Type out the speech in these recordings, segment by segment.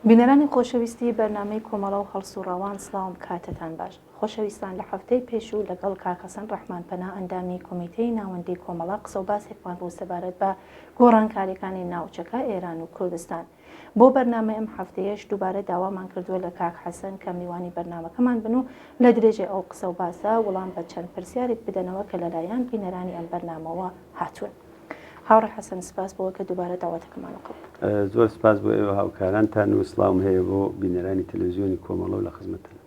بینەرانی خۆشەویستی بەرنامەی کۆمەڵە و هەڵسوڕاوان سڵاوم کاتتان باش خۆشەویستان لە هەفتەی پێشوو لەگەڵ کاک حەسەن ڕەحمان پەنا ئەندامی کۆمیتەی ناوەندی کۆمەڵە قسە و باسێکمان بوو سەبارەت بە گۆڕانکاریەکانی ناوچەکە ئێران و کوردستان بۆ بەرنامەی ئەم هەفتەیەش دووبارە داوامان کردووە لە کاک حەسەن کە میوانی بەرنامەکەمان بن و لە درێژەی ئەو قسە و باسە وڵام بە چەند پرسیارێک بدەنەوە کە لەلایەن بینەرانی ئەم بەرنامەوە هاتوون. هاوڕێ حەسەن سپاس بۆ کە دووبارە داوەتەکەمان قبوڵ کرد. زۆر سپاس بۆ ئێوە هاوکارانتان و سڵاوم هەیە بۆ بینەرانی تەلەڤزیۆنی کۆمەڵە و لە خزمەتتان.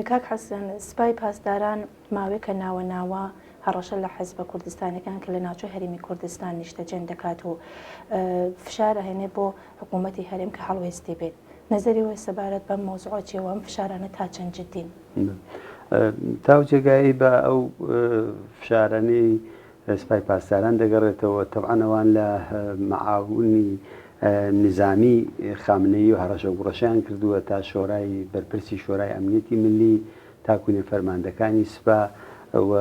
کاک حەسەن، سپای پاسداران ماوەیەکە ناوە ناوە هەڕەشە لە حزبە کوردستانەکان کە لە ناوچەی هەرێمی کوردستان نیشتەجێن دەکات و فشار ئەهێنێ بۆ حکوومەتی هەرێم کە هەڵوێستی بێت. نەزەری وە سەبارەت بەم مەوزوعە چیە و ئەم فشارانە تا چەند جدین؟ تاو جێگایەی بە ئەو فشارانەی سپای پاسداران دەگەڕێتەوە، تەبعەن ئەوان لە مەعاونی نیزامی خامنەیی و هەڕەشە گوڕەشەیان کردووە تا شۆرای بەرپرسی شۆرای ئەمنیەتی ملی تاکوو نێ فەرماندەکانی سپا و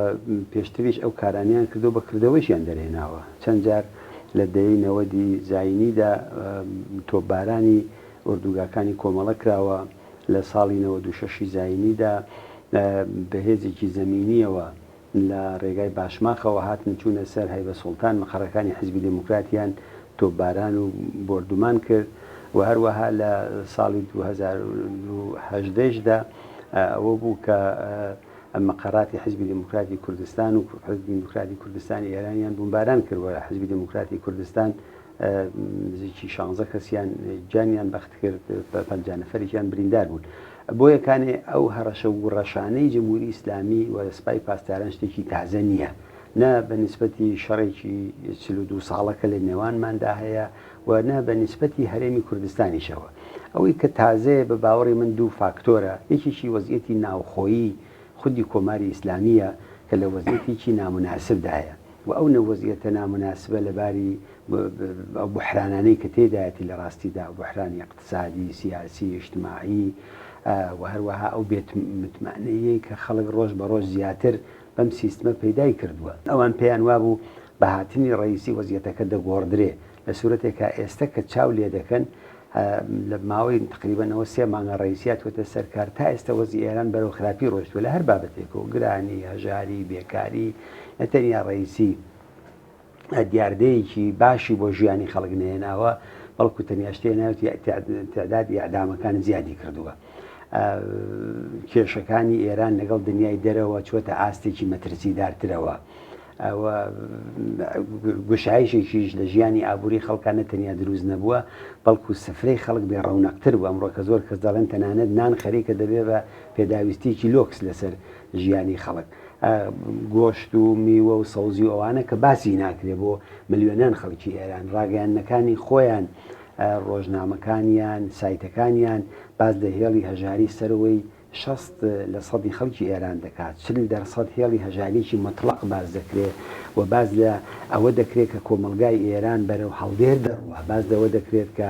پێشتریش ئەو کارانەیان کردووە بە کردەوەیشیان دەرهێناوە. چەند جار لە دەیەی نەوەدی زایینیدا تۆپبارانی ئۆردووگاکانی کۆمەڵە کراوە، لە ساڵی 96 ی زایینیدا بە هێزێکی زەمینییەوە لە ڕێگای باشماخەوە هاتن چوونە سەر هەیبە سوڵتان مقەڕەکانی حیزبی دێموکراتیان تۆپباران و بۆردومان کرد و هەروەها لە ساڵی 2018 دا ئەوە بوو کە مقەڕاتی حیزبی دێموکراتی کوردستان و حیزبی دێموکراتی کوردستانی ئێرانیان بومباران کرد و حیزبی دێموکراتی کوردستان نزیکی شانزە کەسیان گیانیان بەخت کرد، 50 نەفەرێکیان بریندار بوون. بۆیە کانێ ئەو هەڕەشە و گوڕەشانەی جمهوری ئیسلامی و سپای پاسداران شتێکی تازە نییە، نە بە نیسبەتی شەڕێکی 42 ساڵە کە لە نێوانماندا هەیە و نە بە نیسبەتی هەرێمی کوردستانیشەوە. ئەوەی کە تازەیە بە باوەڕی من دوو فاکتۆرە، یەکێکی وەزعیەتی ناوخۆیی خودی کۆماری ئیسلامییە کە لە وەزعیەتێکی ناموناسبدایە. و ئەو نەوەزیەتە ناموناسبە لە باری ئەو بوحرانانەی کە تێدایەتی لە ڕاستیدا بوحرانی ئیقتسادی، سیاسی، ئیجتماعی و هەروەها ئەو بێ متمانەیەی کە خەڵک ڕۆژ بە ڕۆژ زیاتر بەم سیستمە پەیدای کردووە. ئەوان پێیان وابوو بە هاتنی ڕەئیسی وەزیەتەکە دەگۆڕدرێ لە سورەتێکا ئێستە کە چاو لێدەکەن لە ماوەی تقریبەن ئەوە سێ مانگە ڕەئیسی هاتووەتە سەر کار تا ئێستە وەزی ئێران بەرەو خراپی ڕۆیشتووە لە هەر بابەتێکەوە گرانی، هەژاری، بێکاری نە تەنیا ڕەئیسی دیاردەیەکی باشی بۆ ژیانی خەڵک نەهێناوە بەڵکو تەنیا شتێ ناوێتی تعدادی ئیعدامەکان زیادی کردووە. کێشەکانی ئێران لەگەڵ دنیای دەرەوە چووەتە ئاستێکی مەترسیدارترەوە. و گوشایشێکیش لە ژیانی ئابووری خەڵکا نە تەنیا دروست نەبووە، بەڵکو سفرەی خەڵک بێ ڕەونەقتر بووە. ئەمڕۆ کە زۆر کەس دەڵێن تەنانەت نان خەریکە دەبێ بە پێداویستییەکی لۆکس لەسەر ژیانی خەڵک. گۆشت و میوە و سەوزی و ئەوانە کە باسی ناکرێ بۆ ملیۆنان خەڵکی ئێران، ڕاگەیاندنەکانی خۆیان، ڕۆژنامەکانیان، سایتەکانیان باس لە هێڵی هەژاری سەرەوەی 60 لە سەدی خەڵکی ئێران دەکات، 40% هێڵی هەژاریی موتڵەق باس دەکرێ و باس لە ئەوە دەکرێت کە کۆمەڵگای ئێران بەرەو هەڵدێر دەڕوا، باس لەوە دەکرێت کە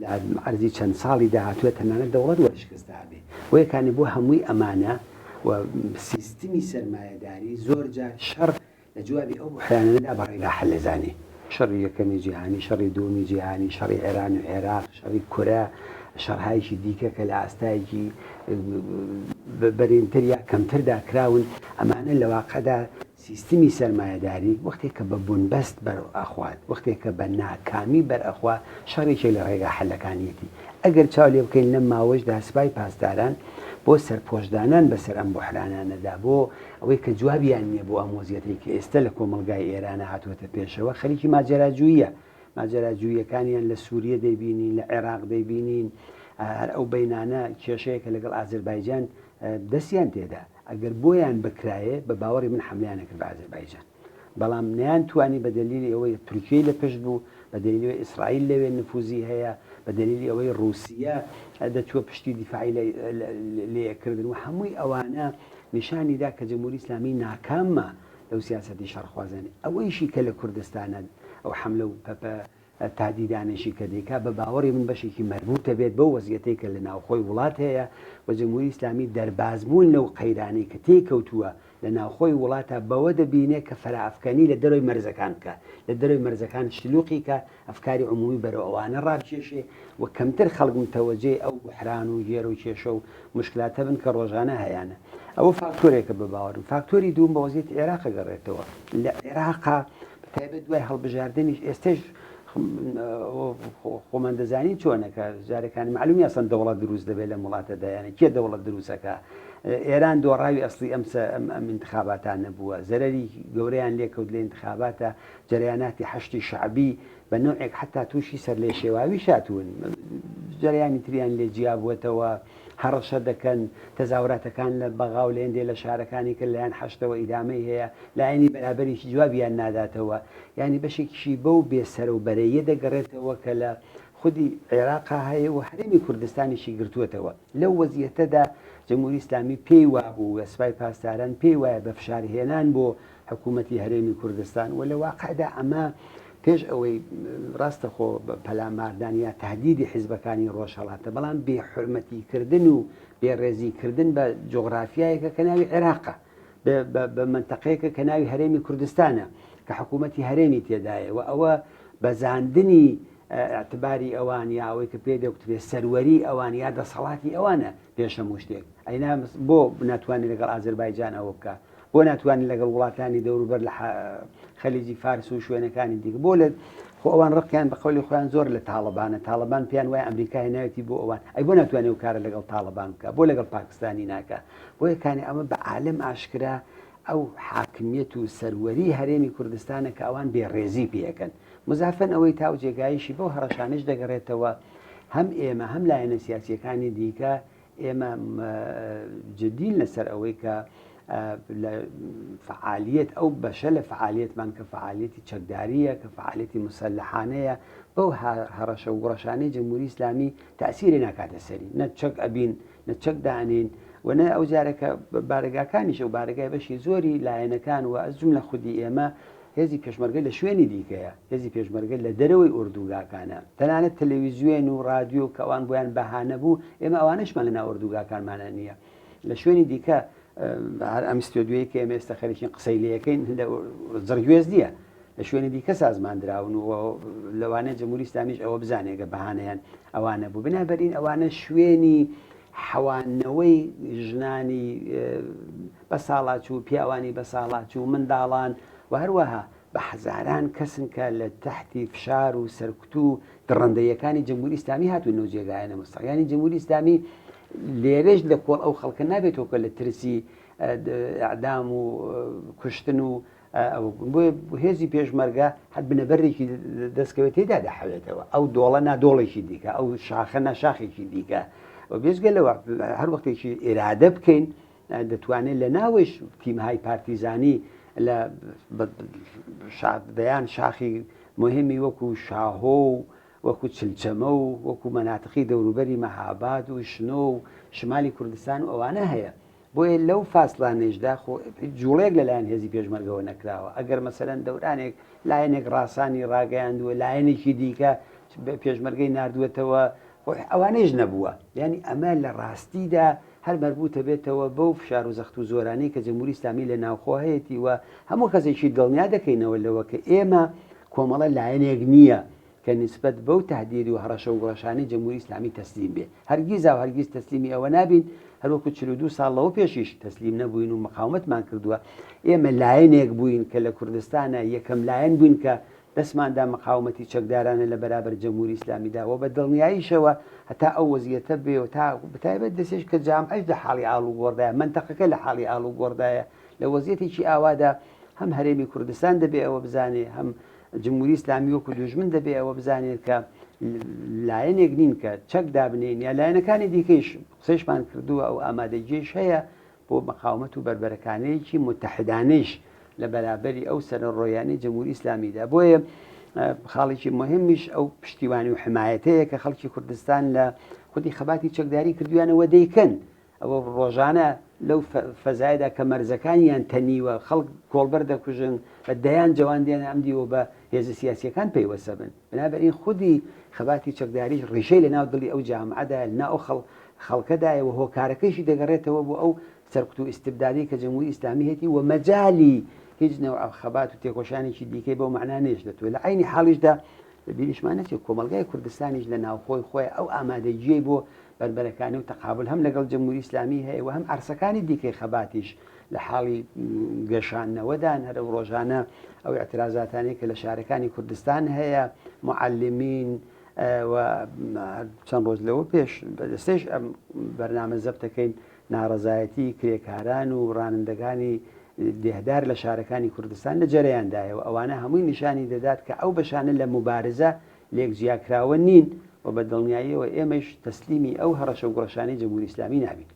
لە عەرزی چەند ساڵی داهاتووە تەنانەت دەوڵەت وەرشکست دابێ. بۆیە کانی بۆ هەمووی ئەمانە و سیستمی سەرمایەداری زۆر جار شەڕ لە جوابی ئەو بوحرانانەدا بە ڕێگا حەل ئەزانێ. شەڕی یەکەمی جیهانی، شەڕی دووەمی جیهانی، شەڕی ئێران و عێراق، شەڕی کورە، شەڕهایەکی دیکە کە لە ئاستایەکی بەرینتر یا کەمتردا کراون، ئەمانە لە واقعدا سیستمی سەرمایەداری وەختێک کە بە بونبەست بەر ئەخوات، وەختێک کە بە ناکامی بەر ئەخوا، شەڕ یەکێک لە ڕێگا حەلەکانیەتی. ئەگەر چاو لێ بکەین لەم ماوەشدا سپای پاسداران بۆ سەرپۆشدانان بەسەر ئەم بوحرانانەدا، بۆ ئەوەی کە جوابیان نییە بۆ ئەم وەزیەتەی کە ئێستە لە کۆمەڵگای ئێرانە هاتووەتە پێشەوە، خەریکی ماجەراجوویە. ماجەراجوویەکانیان لە سووریە دەیبینین، لە عێراق دەیبینین، هەر ئەو بەینانە کێشەیە کە لەگەڵ ئازەربایجان دەستیان تێدا. ئەگەر بۆیان بکرایێ بە باوەڕی من حەملەیان ئەکرد بە ئازەربایجان. بەڵام نەیانتوانی بە دەلیلی ئەوەی تورکیەی لە پشت بوو، بە دەلیلی ئەوەی ئیسرائیل لەوێ نفوزی هەیە، بە دەلیلی ئەوەی ڕووسیە دەچووە پشتی دیفاعی لێ ئەکردن و هەمووی ئەوانە نیشانی دا کە جمهوری ئیسلامی ناکامە لەو سیاسەتی شەڕخوازانە. ئەوەیشی کە لە کوردستانە ئەو حەملە و پەپە تادیدانەشی کە دەیکا بە باوەڕی من بەشێکی مەربوتە بێت بەو وەزیەتەی کە لە ناوخۆی وڵات هەیە و جمهوری ئیسلامی دەربازبوون لەو قەیرانەی کە تێی کەوتووە. لە ناوخۆی وڵاتا بەوە دەبینێ کە فەرائەفکەنی لە دەرەوەی مەرزەکان بکا، لە دەرەوەی مەرزەکان شلوقی کا، ئەفکاری عمومی بەرەو ئەوانە ڕابکێشێ و کەمتر خەڵک متەوەجێی ئەو بوحران و گێرە و کێشە و موشکلاتە بن کە ڕۆژانە هەیانە. ئەوە فاکتۆرێکە بە باوەرم. فاکتۆری دووم بە وەزیەتی عێراق ئەگەڕێتەوە. لە عێراقا بە تایبەت دوای هەڵبژاردنیش ئێستەش خۆمان دەزانین چۆنە کە جارەکانی معلوم نیە ئەسڵەن دەوڵەت دروست دەبێت لەم وڵاتەدا یانە کێ دەوڵەت دروستەکە ئێران دۆڕاوی ئەسڵی ئەم ئەم انتخاباتانە بووە زەرەری گەورەیان لێکەوت لە انتخاباتە جەرەیاناتی حەشدی شەعبی بە نەوعێک حەتا تووشی سەرلێشێواویش هاتوون جەرەیانی تریان لێ جیا بووەتەوە هەڕەشە دەکەن، تەزاوراتەکان لە بەغا و لە هێندێ لە شارەکانی کە لەلایەن حەشدەوە ئیدامەی هەیە، لایەنی بەرابەریش جوابیان ناداتەوە، یانی بەشێکیشی بەو بێ سەرەوبەرەییە دەگەڕێتەوە کە لە خودی عێراقا هەیە و هەرێمی کوردستانیشی گرتووەتەوە. لەو وەزیەتەدا جمهوری ئیسلامی پێی وابوو و سپای پاسداران پێی وایە بە فشار هێنان بۆ حکوومەتی هەرێمی کوردستان و لە واقعدا ئەمە پێش ئەوەی ڕاستە خۆ پەلاماردان یا تهدیدی حیزبەکانی ڕۆژهەڵاتە بەڵام بێ حورمەتی کردن و بێ ڕێزی کردن بە جۆغرافیایەکە کە ناوی عێراقە بە مەنتەقەیەکە کە ناوی هەرێمی کوردستانە کە حکوومەتی هەرێمی تێدایە و ئەوە بەزاندنی اعتباری ئەوان یا ئەوەی کە پێ دەگوترێ سەروەری ئەوان یا دەسەڵاتی ئەوانە پێش هەموو شتێک ئەینا بۆ ناتوانێت لەگەڵ ئازربایجان ئەوە بکە بۆ ناتوانێت لەگەڵ وڵاتانی دەوروبەر لە خەلیجی فارس و شوێنەکانی دیکە بۆ لە خۆ ئەوان ڕقیان بە قەولی خۆیان زۆر لە تاڵەبانە تاڵەبان پێیان وایە ئەمریکا هێناوێتی بۆ ئەوان ئەی بۆ ناتوانێت ئەو کارە لەگەڵ تاڵەبان بکە بۆ لەگەڵ پاکستانی ناکە بۆیە کانی ئەمە بە عالم ئاشکرا ئەو حاکمیەت و سەروەری هەرێمی کوردستانە کە ئەوان بێڕێزی پێەکەن مزافەن ئەوەی تا و جێگایشی بەو هەڕەشانش دەگەڕێتەوە هەم ئێمە هەم لایەنە سیاسیەکانی دیکە ئێمە جدین لەسەر ئەوەی کە لە فعالیت ئەو بەشە لە فعالیتمان کە فعالیتی چەکداریە کە فعالیتی مسلحانەیە بەو هەڕەشە و گوڕەشانەی جمهوری ئیسلامی تاسیری ناکاتە سەری نە چەک ئەبین نە چەک دانین و نە ئەو جارەکە بارەگاکانیش و بارەگای بەشی زۆری لایەنەکان و ئەز جملە خودی ئێمە هێزی پێشمەرگە لە شوێنی دیکەیە، هێزی پێشمەرگە لە دەرەوەی ئۆردوگاکانە، تەنانەت تەلەویزیۆن و ڕادیۆ کە ئەوان بۆیان بەهانە بوو، ئێمە ئەوانەشمان لەناو ئۆردوگاکانمانا نییە. لە شوێنی دیکە هەر ئەم ستۆدیۆیەی کە ئێمە ئێستا خەریکین قسەی لێ ئەکەین لە زڕگوێز نییە، لە شوێنی دیکە سازمان دراون و لەوانەیە جمهوری ئیسلامیش ئەوە بزانێت کە بەهانەیان ئەوانە بوو. بنابەرین ئەوانە شوێنی حەواندنەوەی ژنانی بەساڵاچوو، پیاوانی بەساڵاچوو، منداڵان و هەروەها بە هەزاران کەسن کە لە تەحتی فشار و سەرکوت و دڕندەییەکانی جمهوری ئیسلامی هاتوون لەو جێگایانە مستەق یانی جمهوری ئیسلامی لێرەش لە کۆڵ ئەو خەڵکە نابێتەوە کە لە ترسی ئەعدام و کوشتن و ئەوە بوون بۆیە هێزی پێشمەرگە هەر بنەبەرێکی دەستکەوێت تێدا دەحەوێتەوە ئەو دۆڵە نادۆڵێکی دیکە ئەو شاخە ناشاخێکی دیکە و بێزگە لەوە هەر وەختێکی ئێرادە بکەین دەتوانێت لە ناوەش تیمهای پارتیزانی لە دەیان شاخی مهمی وەکو شاهۆ و وەکو چلچەمە و وەکو مەناتقی دەوروبەری مەهاباد و شنۆ و شمالی کوردستان و ئەوانە هەیە بۆیە لەو فاسڵانەیشدا خۆ هیچ جوڵەیەک لەلایەن هێزی پێشمەرگەوە نەکراوە، ئەگەر مەسەلەن دەورانێک لایەنێک ڕاسانی ڕاگەیاندووە، لایەنێکی دیکە پێشمەرگەی ناردووەتەوە، خۆ ئەوانەیش نەبووە. یانی ئەمە لە ڕاستیدا هەر مەربووتە بێتەوە بەو فشار و زەخت و زۆرانەی کە جمهوری ئیسلامی لە ناوخۆ هەیەتی و هەموو کەسێکی دڵنیا دەکەینەوە لەوە کە ئێمە کۆمەڵە لایەنێک نییە کە نیسبەت بەو تەهدید و هەڕەشە و گوڕەشانەی جمهوری ئیسلامی تەسلیم بێ. هەرگیزاو هەرگیز تەسلیمی ئەوە نابین، هەروەکو 42 ساڵ لەوە پێشیش تەسلیم نەبووین و مقاومەتمان کردووە. ئێمە لایەنێک بووین کە لە کوردستانا یەکەم لایەن بووین کە دەستمان دا مقاومەتی چەکدارانە لە بەرابەر جمهوری ئیسلامیدا و بە دڵنیاییشەوە هەتا ئەو وەزیەتە بێ و تا بەتایبەت دەسێش کە جامعەش لە حاڵی ئاڵوگۆڕدایە، مەنتەقەکە لە حاڵی ئاڵوگۆڕدایە، لە وەزیەتێکی ئاوادا هەم هەرێمی کوردستان دەبێ ئەوە بزانێ هەم جمهوری ئیسلامی وەکو دوژمن دەبێ ئەوە بزانێت کە لایەنێک نین کە چەک دابنێن یا لایەنەکانی دیکەیش قسەیشمان کردووە ئەو ئامادەگیش هەیە بۆ مقاومەت و بەربەرەکانەیەکی متحدانەیش لە بەرابەری ئەو سەرەڕۆیانەی جمهوری ئیسلامیدا بۆیە خاڵێکی مهمیش ئەو پشتیوانی و حمایەتەیە کە خەڵکی کوردستان لە خودی خەباتی چەکداری کردویانەوە دەیکەن ئەوە ڕۆژانە لەو فەزایەدا کە مەرزەکانیان تەنیوە، خەڵک کۆڵبەر دەکوژن، بە دەیان جەوان دێنە ئەم دیوە بە هێزە سیاسییەکان پەیوەستە بن. بنابەرین خودی خەباتی چەکداریش ڕیشەی لە ناو دڵی ئەو جامعەدایە، لە ناو ئەو خەڵکەدایە و هۆکارەکەیشی دەگەڕێتەوە بۆ ئەو سەرکوت و ئیستبدادی کە جمهوری ئیسلامی هەیەتی و مەجالی هیچ نەوع خەبات و تێکۆشانێکی دیکەی بەو مەعنا نێشتەوە. لە عەینی حاڵیشدا لە بیریشمان نەچێت کۆمەڵگای کوردستانیش لە ناوخۆی خۆی ئەو ئامادەگیەی بۆ بەربەرەکانی و تەقابل هەم لەگەڵ جمهوری ئیسلامی هەیە و هەم عەرسەکانی دیکەی خەباتیش لە حاڵی گەشاندنەوەدان. هەر ئەو ڕۆژانە ئەو ئیعترازاتانەی کە لە شارەکانی کوردستان هەیە، معلمین و چەند ڕۆژ لەوە پێش بەدەستێش ئەم بەرنامە زەبتەکەین، ناڕەزایەتی کرێکاران و ڕانندەکانی دێهدار لە شارەکانی کوردستان لە جەرەیاندایە و ئەوانە هەمووی نیشانی دەدات کە ئەو بەشانە لە موبارزە لێک جیاکراوە نین و بە دڵنیاییەوە ئێمەش تەسلیمی ئەو هەڕەشە و گوڕەشانەی جمهوری ئیسلامی نابین.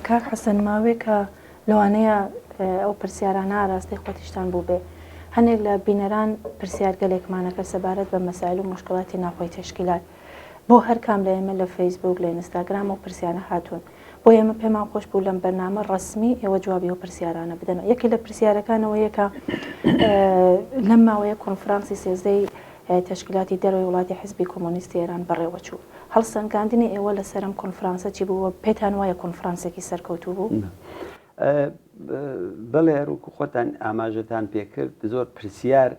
کاک حەسەن ماوەیەکە لەوانەیە ئەو پرسیارانە ئاراستەی خۆتیشتان بووبێ. هەنێک لە بینەران پرسیارگەلێکمانە کە سەبارەت بە مەسایل و موشکڵاتی ناوخۆی تەشکیلات بۆ هەر کام لە ئێمە لە فەیسبووک، لە ئینستاگرام ئەو پرسیارە هاتوون. بۆیە ئێمە پێمان خۆش بوو لەم بەرنامە ڕەسمی ئێوە جوابی ئەو پرسیارانە بدەنەوە. یەکێ لە پرسیارەکان ئەوەیە کە لەم ماوەیە کۆنفرانسی سێزدەی تەشکیلاتی دەرەوەی وڵاتی حیزبی کۆمۆنیستی ئێران بەڕێوەچوو. هەڵسەنگاندنی ئێوە لەسەر ئەم کۆنفرانسە چی بوو و پێتان وایە کۆنفرانسێکی سەرکەوتوو بوو؟ بەڵێ، هەروەکو خۆتان ئاماژەتان پێکرد زۆر پرسیار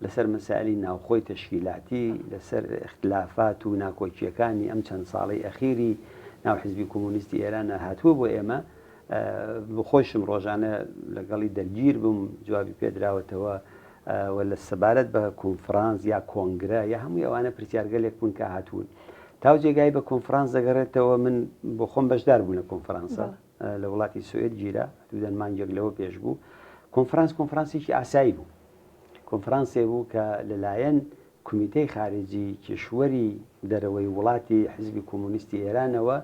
لەسەر مەسائلی ناوخۆی تەشکیلاتی، لەسەر ئیختلافات و ناکۆکییەکانی ئەم چەند ساڵەی ئەخیری ناو حیزبی کۆمۆنیستی ئێران هاتووە بۆ ئێمە. خۆیشم ڕۆژانە لەگەڵی دەرگیر بووم، جوابی پێدراوەتەوە و لە سەبارەت بە کۆنفرانس یا کۆنگرە یا هەمووی ئەوانە پرسیارگەلێک بوون کە هاتوون. تاو جێگای بە کۆنفرانس دەگەڕێتەوە، من بۆ خۆم بەشدار بووم لە کۆنفرانسە لە وڵاتی سوئد گیرا، حدودەن مانگێک لەوە پێش بوو. کۆنفرانس کۆنفرانسێکی ئاسایی بوو. کۆنفرانسێ بوو کە لەلایەن کومیتەی خارجی کیشوەری دەرەوەی وڵاتی حیزبی کۆمۆنیستی ئێرانەوە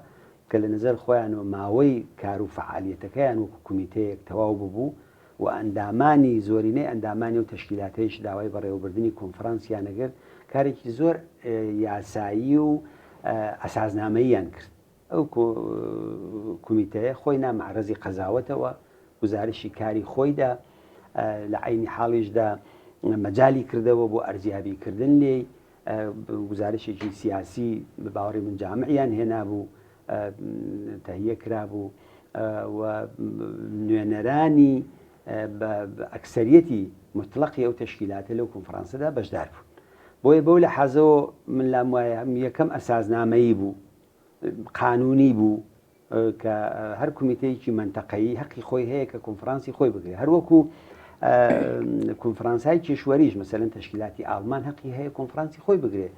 کە لە نەزەر خۆیانەوە ماوەی کار و فەعالیەتەکەیان وەکو کومیتەیەک تەواو ببوو و ئەندامانی زۆرینەی ئەندامانی ئەو تەشکیلاتەیش داوای بەڕێوەبردنی کۆنفرانسیان ئەکرد، کارێکی زۆر یاسایی و ئەساسنامەییان کرد. ئەو کومیتەیە خۆی نا مەعرەزی قەزاوەتەوە، گوزارشی کاری خۆی دا، لە عەینی حاڵیشدا مەجالی کردەوە بۆ ئەرزیابی کردن لێی، گوزارشێکی سیاسی بە باوەڕی من جامعیان هێنابوو، تەهیە کرابوو و نوێنەرانی بە ئەکسەریەتی موتڵەقی ئەو تەشکیلاتە لەو کۆنفرانسەدا بەشدار بوون. بۆیە بەو لەحازەوە من لام وایە یەکەم ئەساسنامەیی بوو، قانونی بوو کە هەر کومیتەیەکی مەنتەقەیی هەقی خۆی هەیە کە کۆنفرانسی خۆی بگرێت، هەروەکو کۆنفرانسای کیشوەریش مەسەلەن تەشکیلاتی ئاڵمان هەقی هەیە کۆنفرانسی خۆی بگرێت،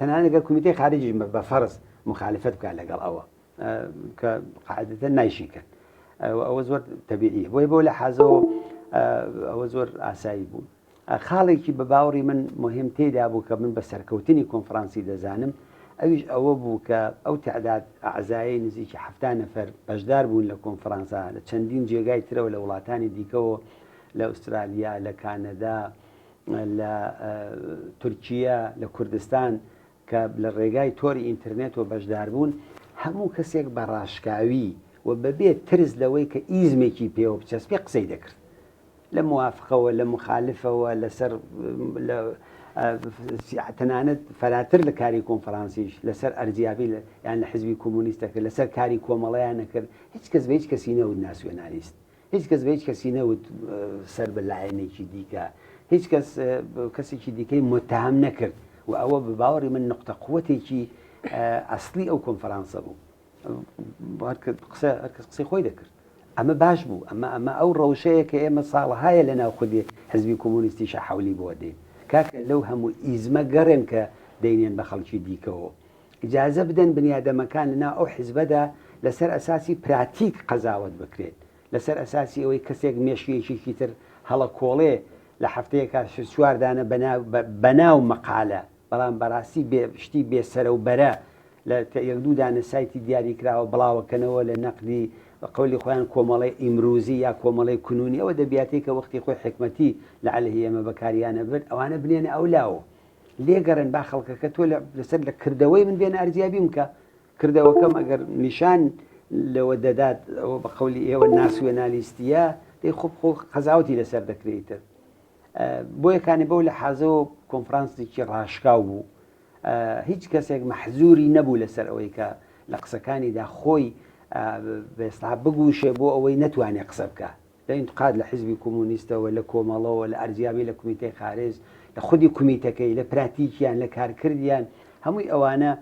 تەنانەت گەر کومیتەی خارجیش بە فەرز مخالفەت بکات لەگەڵ ئەوە کە قاعدەتەن نایشیکەن، ئەوە زۆر تەبیعیە. بۆیە بەو لەحازەوە ئەوە زۆر ئاسایی بوو. خاڵێکی بە باوەڕی من موهیم تێیدا بوو کە من بە سەرکەوتنی کۆنفرانسی دەزانم، ئەویش ئەوە بوو کە ئەو تەعداد ئەعزایەی نزیکی 70 نەفەر بەشدار بوون لە کۆنفرانسا لە چەندین جێگای ترەوە لە وڵاتانی دیکەوە، لە ئوسترالیا، لە کانەدا، لە تورکیە، لە کوردستان کە لە ڕێگای تۆری ئینترنێتەوە بەشدار بوون، هەموو کەسێک بە ڕاشکاوی و بەبێ ترس لەوەی کە ئیزمێکی پێوە بچەسپێ قسەی دەکرد. لە موافقەوە، لە موخالفەوە، لەسەر لە تەنانەت فەراتر لە کاری کۆنفرانسیش لەسەر ئەرزیابی یان لە حزبی کۆمۆنیست دەکرد، لەسەر کاری کۆمەڵەیان نەکرد. هیچ کەس بە هیچ کەسی نەوت ناسیۆنالیست، هیچ کەس بە هیچ کەسی نەوت سەر بە لایەنێکی دیکە، هیچ کەس کەسێکی دیکەی متهم نەکرد و ئەوە بە باوەڕی من نقطە قوتێکی ئەسلی ئەو کۆنفرانسە بوو. قسە هەرکەس قسەی خۆی دەکرد. ئەمە باش بوو، ئەمە ئەمە ئەو ڕەوشەیە کە ئێمە ساڵەهایە لە ناو خودی حزبی کۆمۆنیستیشە حەولی بۆ دێین. کاکە لەو هەموو ئیزمە گەڕێن کە دەینێن بە خەڵکی دیکەوە. ئیجازە بدەن بنیادەمەکان لە ناو ئەو حزبەدا لەسەر ئەساسی پراتیک قەزاوەت بکرێن. لەسەر ئەساسی ئەوەی کەسێک مێشکی یەکێکی تر هەڵەکۆڵێ لە هەفتەیەکا چوار دانە بەناو مەقالە، بەڵام بەڕاستی بێ شتی بێ سەرە و بەرە لە یەک دوو دانە سایتی دیاریکراوە بڵاوەکەنەوە لە نەقدی بە قەولی خۆیان کۆمەڵەی ئیمروزی یا کۆمەڵەی کنونی ئەوە دەبیاتەی کە وەختی خۆی حیکمەتی لە عەلەیهی ئێمە بەکاریانە برد ئەوانە بنێنە ئەو لاوە لێگەڕێن با خەڵکەکە تۆ لەسەر لە کردەوەی من بێن ئەرزیابیم کە کردەوەکەم ئەگەر نیشان لەوە دەدات ئەوە بە قەولی ئێوە ناسیۆنالیستیە دەی خۆ خۆ قەزاوتی لەسەر دەکرێتر بۆیە کانی بەو لەحازەوە کۆنفرانسێکی ڕاشکاو بوو هیچ کەسێک مەحزوری نەبوو لەسەر ئەوەی کە لە قسەکانیدا خۆی. بە ئێستا بگوشێ بۆ ئەوەی نەتوانێ قسە بکە لە ئینتقاد لە حیزبی کۆمۆنیستەوە، لە کۆمەڵەوە، لە ئەرزیابی لە کومیتەی خارج، لە خودی کومیتەکەی، لە پراتیکیان، لە کارکردیان، هەمووی ئەوانە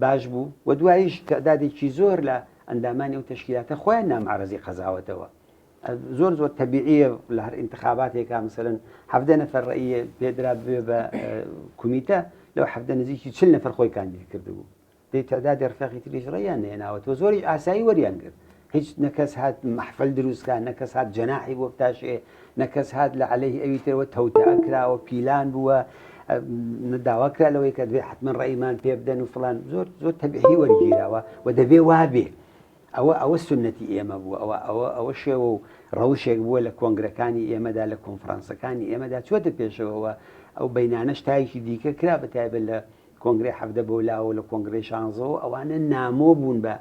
باش بوو و دواییش تەعدادێکی زۆر لە ئەندامانی ئەو تەشکیلاتە خۆیان نامعرەزی قەزاوەتەوە. زۆر زۆر تەبیعیە لە هەر ئینتخاباتێکا مثلەن 17 نەفەر ڕەئیە پێدرا ببێ بە کومیتە، لەو 17 نزیکی 40 نەفەر خۆی کاندید کردبوو. دەی تعدادی ڕفێقی تریش ڕێیان نەهێناوەتەوە زۆریش ئاسایی وەریان گرت هیچ نەکەس هات مەحفل دروستکە نەکەس هات جەناحی بۆ بتاشێ نەکەس هات لە عەلەیهی ئەوی ترەوە تەوتەئە کراوە پیلان بووە داوا کرا لەوەی کە دەبێ حتمما ڕێیمان پێ بدەن و فلان زۆر زۆر تەبیعی وەرگیراوە و دەبێ وابێ ئەوە ئەوە سنەتی ئێمە بووە ئەوە ئەوە ئەوە شێوە و ڕەوشێک بووە لە کۆنگرەکانی ئێمەدا لە کۆنفرانسەکانی ئێمەدا چوەتە پێشەوەوە ئەو بینانەش تایکی دیکە کرا بە تایبەت لە کۆنگرەی 17 بۆ لاوە لە کۆنگرەی شانزەوە ئەوانە نامۆ بوون بە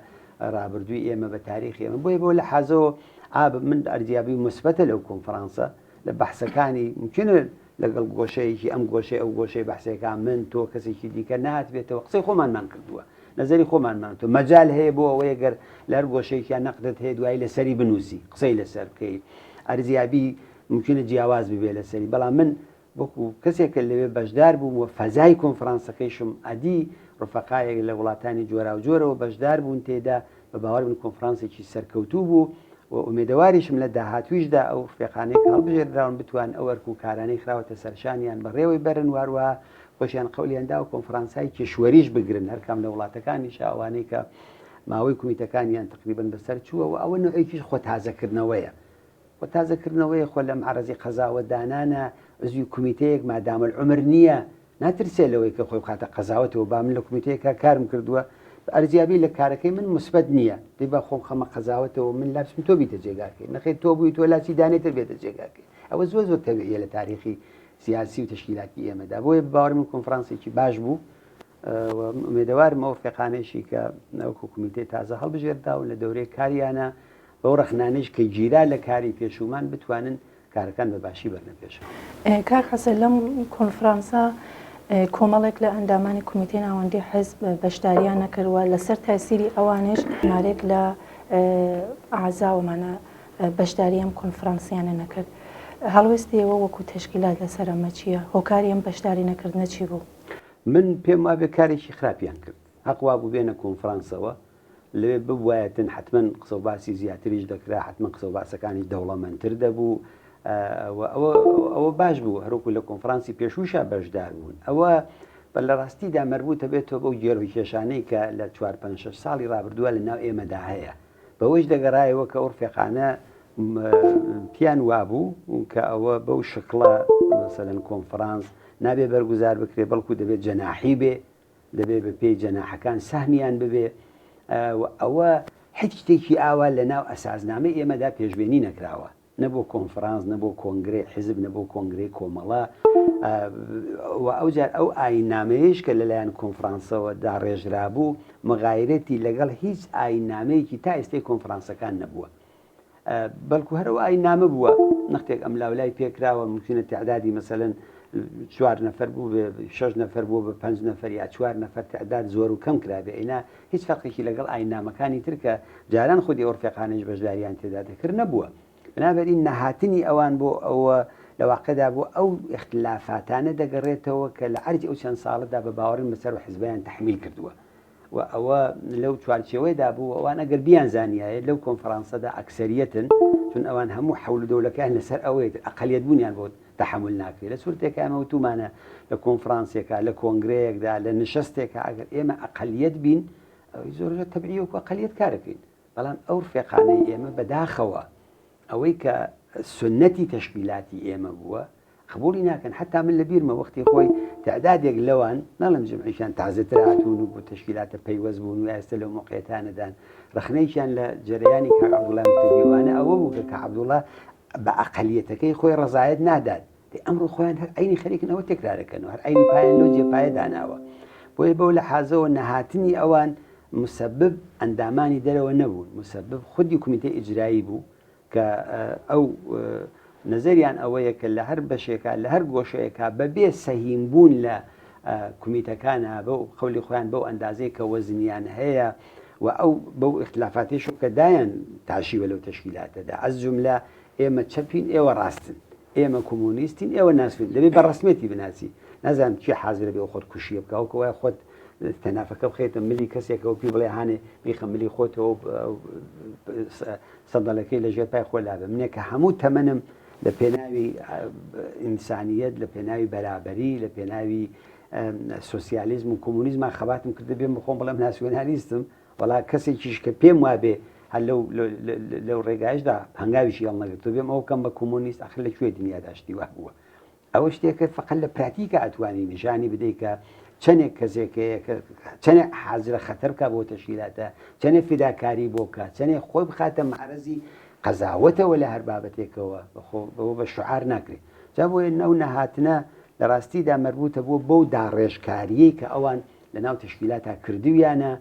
ڕابردووی ئێمە بە تاریخی ئێمە بۆیە بۆ لە حازەوە ئاب من ئەرزیابی مثبەتە لەو کۆنفرانسە لە بەحسەکانی ممکنە لەگەڵ گۆشەیەکی ئەم گۆشەی ئەو گۆشەی بەحسەکان من تۆ کەسێکی دیکە نهاتبێتەوە قسەی خۆمانمان کردووە نەزەری خۆمانمان تۆ مەجال هەیە بۆ ئەوەیە گەر لە هەر گۆشەیەکیان نەقدت هەیە دوایی لەسەری بنووسی قسەی لەسەر بکەی ئەرزیابی ممکنە جیاواز ببێ لەسەری بەڵام من وەکو کەسێک کە لەوێ بەشدار بووم و فەزای کۆنفرانسەکەیشم ئەدی، ڕوفەقایەک لە وڵاتانی جۆراوجۆرەوە بەشدار بوون تێیدا، بە باوەڕی من کۆنفرانسێکی سەرکەوتوو بوو و ئومێدەواریشم لە داهاتوویشدا ئەو ڕفێقانەی کە هەڵبژێردراون بتوان ئەو ئەرک و کارانەی خراوەتە سەرشانیان بەڕێوەی بەرن و هەروەها خۆشیان قەولیان داوە کۆنفرانسای کیشوەریش بگرن هەرکام لە وڵاتەکانیشا ئەوانەی کە ماوەی کومیتەکانیان تەقریبەن بەسەر چووە و ئەوە نەوعێکیش خۆتازەکردنەوەیە. خۆ تازە کردنەوەیە خۆ لە معرەزی قەزاوەت دانانە عزوی کومیتەیەک مادام العمر نییە ناترسێ لەوەی کە خۆی بخاتە قەزاوەتەوە با من لە کومیتەیەکا کارم کردووە ئەرزیابی لە کارەکەی من مثبت نییە دەی با خۆم خەمە قەزاوەتەوە من لابچم تۆ بیتە جێگاکەی نەخێر تۆ بووی تۆ لاچی دانێ تر بێتە جێگاکەی ئەوە زۆر زۆر تەبیعیە لە تاریخی سیاسی و تەشکیلاتی ئێمەدا بۆیە باوەڕ من کۆنفرانسێکی باش بوو و ئومێدەوارم ئەو ڕفێقانەیشی کە وەکو کومیتەی تازە هەڵبژێرداون لە دەورەی کاریانە بەو ڕەخنانەیش کە گیرا لە کاری پێشوومان بتوانن کارەکان بە باشی بەرنە پێشەوە. کاک حەسەن لەم کۆنفرانسە کۆمەڵێک لە ئەندامانی کومیتەی ناوەندی حیزب بەشداریان نەکرد و لەسەر تاسیری ئەوانیش ژمارەیەک لە ئەعزاوەمانە بەشداری ئەم کۆنفرانسیانە نەکرد. هەڵوێستی ئێوە وەکوو تەشکیلات لەسەر ئەمە چییە؟ هۆکاری ئەم بەشداری نەکردنە چی بوو؟ من پێم وابێ کارێکی خراپیان کرد. هەق وابوو بێنە کۆنفرانسەوە لەوێ ببوایەتن حەتمەن قسەوباسی زیاتریش دەکرا، حەتمەن قسەوباسەکانیش دەوڵەمەندتر دەبوو و ئەوە ئەوە باش بوو هەروەکو لە کۆنفرانسی پێشووشا بەشدار بوون. ئەوە بە لە ڕاستیدا مەربووتە بێتەوە بەو گێرۆکێشانەی کە لە چوار پەنج شەش ساڵی ڕابردووە لە ناو ئێمەدا هەیە. بەوەیش دەگەڕایەوە کە ئەو ڕفێقانە پیان وابوو کە ئەوە بەو شکڵە مەسەلەن کۆنفرانس نابێ بەرگوزار بکرێ بەڵکو دەبێت جەناحی بێ دەبێ بە پێی جەناحەکان سەهمیان ببێ و ئەوە هیچ شتێکی ئاوا لە ناو ئەساسنامەی ئێمەدا پێشبێنی نەکراوە نە بۆ کۆنفرانس نە بۆ کۆنگرەی حیزب نە بۆ کۆنگرەی کۆمەڵە و ئەوجار ئەو ئایننامەیەیش کە لەلایەن کۆنفرانسەوە داڕێژرابوو مغایرەتی لەگەڵ هیچ ئایننامەیەکی تا ئێستەی کۆنفرانسەکان نەبووە بەڵکو هەر ئەو ئایننامە بووە نەختێک ئەم لاولای پێکراوە ممکنە تعدادی مەسەلەن چوار نەفەر بوو بێ شەش نەفەر بووە بە پەنج نەفەر یا چوار نەفەر تعداد زۆر و کەم کرابێ ئینا هیچ فەرقێکی لەگەڵ ئایننامەکانی تر کە جاران خودی ئەو ڕفێقانەیش بەشداریان تێدا دەکرد نەبووە بنابەرین نەهاتنی ئەوان بۆ ئەوە لە واقعدا بۆ ئەو ئیختلافاتانە دەگەڕێتەوە کە لە عەرزی ئەو چەند ساڵەدا بە باوەڕی بەسەر و حزبیان تەحمیل کردووە و ئەوە لەو چوارچێوەیەدا بوو ئەوان ئەگەر بیانزانیایە لەو کۆنفرانسەدا ئەکسەریەتن چون ئەوان هەموو حەول و دەولەکەیان لەسەر ئەوەیە ئەقەلیەت بوونیان بۆ تەحەمول ناکرێت لە سورتێکا ئێمە وتومانە لە کۆنفرانسێکا لە کۆنگرەیەکدا لە نشەستێکا ئەگەر ئێمە ئەقەلیەت بین ئەوەی زۆر زۆر تەبعی وەکو ئەقەلیەت کارەکەین بەڵام ئەو ڕفێقانەی ئێمە بەداخەوە ئەوەی کە سنەتی تەشکیلاتی ئێمە بووە قبوڵی ناکەن حتا من لە بیرمە وەختی خۆی تعدادێک لەوان ناڵم جمعیشان تازەتر هاتوون و بۆ تەشکیلاتە پەیوەست بوون و ئێستا لەو موقعیەتانەدان ڕەخنەیەکیان لە جەرەیانی کاک عەبدوڵای موهتەدیوانە ئەوە بوو کە کاک عەبدوڵا بە ئەقەلیەتەکەی خۆی ڕەزایەت نادات دەی ئەمڕۆ خۆیان هەر عەینی خەریکن ئەوە تەکرارەکەنەوە هەر عەینی پایان لەو جێپایە داناوە بۆیە بەو لەحازەوە نەهاتنی ئەوان مسبب ئەندامانی دەرەوە نەبوون مسبب خودی کومیتەی ئیجرایی بوو کە ئەو نەزەریان ئەوەیە کە لە هەر بەشێکا لە هەر گۆشەیەکا بەبێ سەهیم بوون لە کومیتەکانە بەو قەولی خۆیان بەو ئەندازەی کە وەزنیان هەیە. و ئەو بەو ئیختلافاتیش کە دایان تاشیوە لەو تەشکیلاتەدا ئەز جوملە ئێمە چەپین ئێوە ڕاستن ئێمە کۆمۆنیستین ئێوە ناسوین دەبێ بە ڕسمێتی بناسی نازانم کێ حازرە بێ خۆت کوشیە بکە وەکو وایە خۆت تەنافەکە بخێتە ملی کەسێکەوە پێی بڵێ هاانێ بیخە ملی خۆتەوە سەدەلەکەی لە ژێر پای خۆ لابە منێ کە هەموو تەمەنم لە پێناوی ئینسانیەت لە پێناوی بەرابەری لە پێناوی سوسیالیزم و کۆمۆنیزمان خەباتم کردە بێم بخۆم بڵێم ناسیۆنالیستم وەڵا کەسێکیش کە پێم وابێ هەر لەو لەو ڕێگایشدا هەنگاویشی هەڵنەگرتو بێم ئەو کەم بە کۆمۆنیست ئەخر لە کوێ دنیادا شتی وا بووە ئەوە شتێکە فقط لە پراتیکا ئەتوانی نیشانی بدەیت کە چەندێک کەسێک هەیە کە چەندێک حازرە خەتەر بکە بۆ تەشکیلاتە چەندێک فیداکاری بۆ بکە چەندێک خۆی بخاتە معرەزی قەزاوەتەوە لە هەر بابەتێکەوە بەخۆ بەوە بە شعار ناکرێت جا بۆیە ئەو نەهاتنە لە ڕاستیدا مەربوتە بووە بەو داڕێژکاریەی کە ئەوان لە ناو تەشکیلاتا کردویانە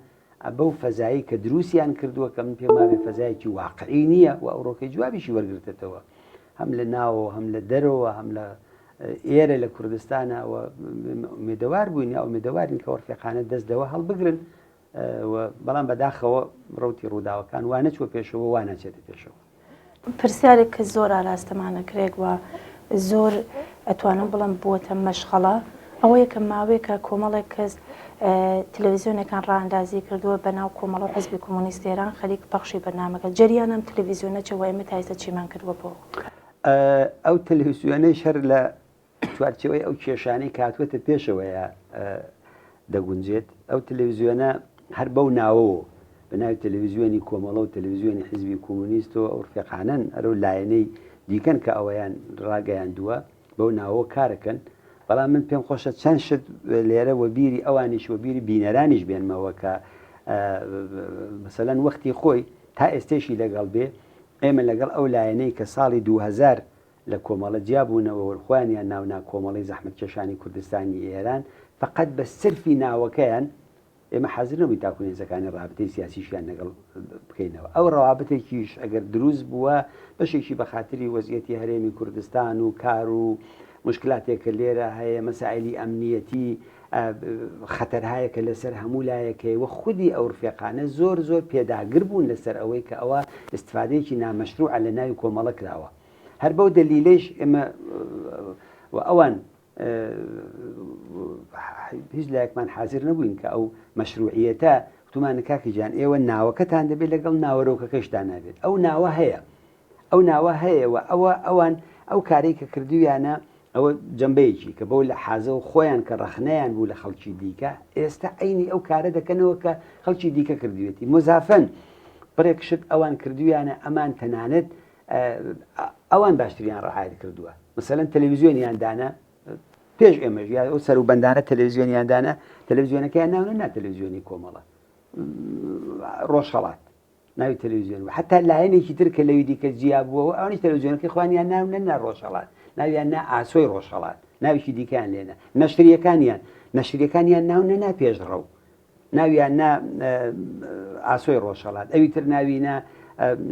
بەو فەزایی کە دروستیان کردووە کە من پێم وابێ فەزایەکی واقعی نییە و ئەوڕۆکەی جوابیشی وەرگرتێتەوە هەم لە ناوەوە هەم لە دەرەوە هەم لە ئێرە لە کوردستانە و ئومێدەوار بووین یا ئومێدەوارین کە وەرفێقانە دەست لەوە هەڵبگرن بەڵام بەداخەوە ڕوتی ڕووداوەکان وا نەچوە پێشەوە وا ناچێتە پێشەوە. پرسیارێک کە زۆر ئاراستەمان ئەکرێت و زۆر ئەتوانم بڵێم بووەتە مەشخەڵە ئەوەیە کە ماوەیەکە کۆمەڵێک کەس تەلەڤیزیۆنێکان ڕائەندازی کردووە بە ناو کۆمەڵە و حزبی کۆمۆنیست ئێران خەریک پەخشی بەرنامەکە جەریان ئەم تەلەڤیزیۆنە چە و ئێمە تا ئێستا چیمان کردووە بۆ ئەو تەلەڤیزیۆنەیش هەر لە چوارچێوەی ئەو کێشانەی کە هاتووەتە پێشەوەیە دەگونجێت ئەو تەلەڤیزیۆنە هەر بەو ناوەوە بە ناوی تەلەڤیزیۆنی کۆمەڵە و تەلەڤیزیۆنی حیزبی کۆمۆنیست و ئەو ڕفێقانەن ئەرەو لایەنەی دیکەن کە ئەوەیان ڕاگەیاندووە بەو ناوە کارەکەن بەڵام من پێم خۆشە چەند شت لێرە وەبیری ئەوانیش وەبیری بینەرانیش بێنمەوە کە مەسەلەن وەختی خۆی تا ئێستێشی لەگەڵ بێ ئێمە لەگەڵ ئەو لایەنەی کە ساڵی 2000 لە کۆمەڵە جیا بوونەوە و خۆیانیان ناو نا کۆمەڵەی زەحمەتکێشانی کوردستانی ئێران فەقەت بە سرفی ناوەکەیان ئێمە حازر نەبووین تاکو هێزەکانی ڕابتەی سیاسیشیان لەگەڵ بکەینەوە ئەو ڕەوابتێکیش ئەگەر دروست بووە بەشێکی بە خاتری وەزیەتی هەرێمی کوردستان و کار و مشکلاتێک کە لێرە هەیە مەسائلی ئەمنیەتی خەتەرهایە کە لەسەر هەموو لایەک هەیە و خودی ئەو ڕفێقانە زۆر زۆر پێداگر بوون لەسەر ئەوەی کە ئەوە ئیستفادەیەکی نامەشروعە لە ناوی کۆمەڵە کراوە هەر بەو دەلیلەیش ئێمە و ئەوان هیچ لایەکمان حازر نەبووین کە ئەو مەشروعیەتە وتومانە کاکی جان ئێوە ناوەکەتان دەبێت لەگەڵ ناوەرۆکەکەشتان نابێت ئەو ناوە هەیە ئەو ناوە هەیە و ئەوە ئەوان ئەو کارەی کە کردویانە ئەوە جەمبەیەکی کە بەو لە حازە و خۆیان کە ڕەخنەیان بوو لە خەڵکی دیکە ئێستا عینی ئەو کارە دەکەنەوە کە خەڵکی دیکە کردوێتی مزافەن بڕێک شت ئەوان کردویانە ئەمان تەنانەت ئەوان باشتریان ڕعایەت کردووە مثلەن تەلەویزیۆنیان دانا پێش ئێمەش یا ئەو سەروبەندانە تەلەویزیۆنیان دانا تەلەویزیۆنەکەیان ناونە نا تەلەویزیۆنی کۆمەڵە ڕۆژهەڵات ناوی تەلەویزیۆن و حتا لایەنێکی تر کە لەوی دیکە جیا بووەوە ئەوانیش تەلەویزیۆنەکەی خوانیان ناو نەنا ڕۆژهەڵات ناویان نا ئاسۆی ڕۆژهەڵات ناوێکی دیکەیان لێنە نەشریەکانیان نەشریەکانیان ناو نەنا پێشڕەو ناویان نا ئاسۆی ڕۆژهەڵات ئەوی تر ناوی نا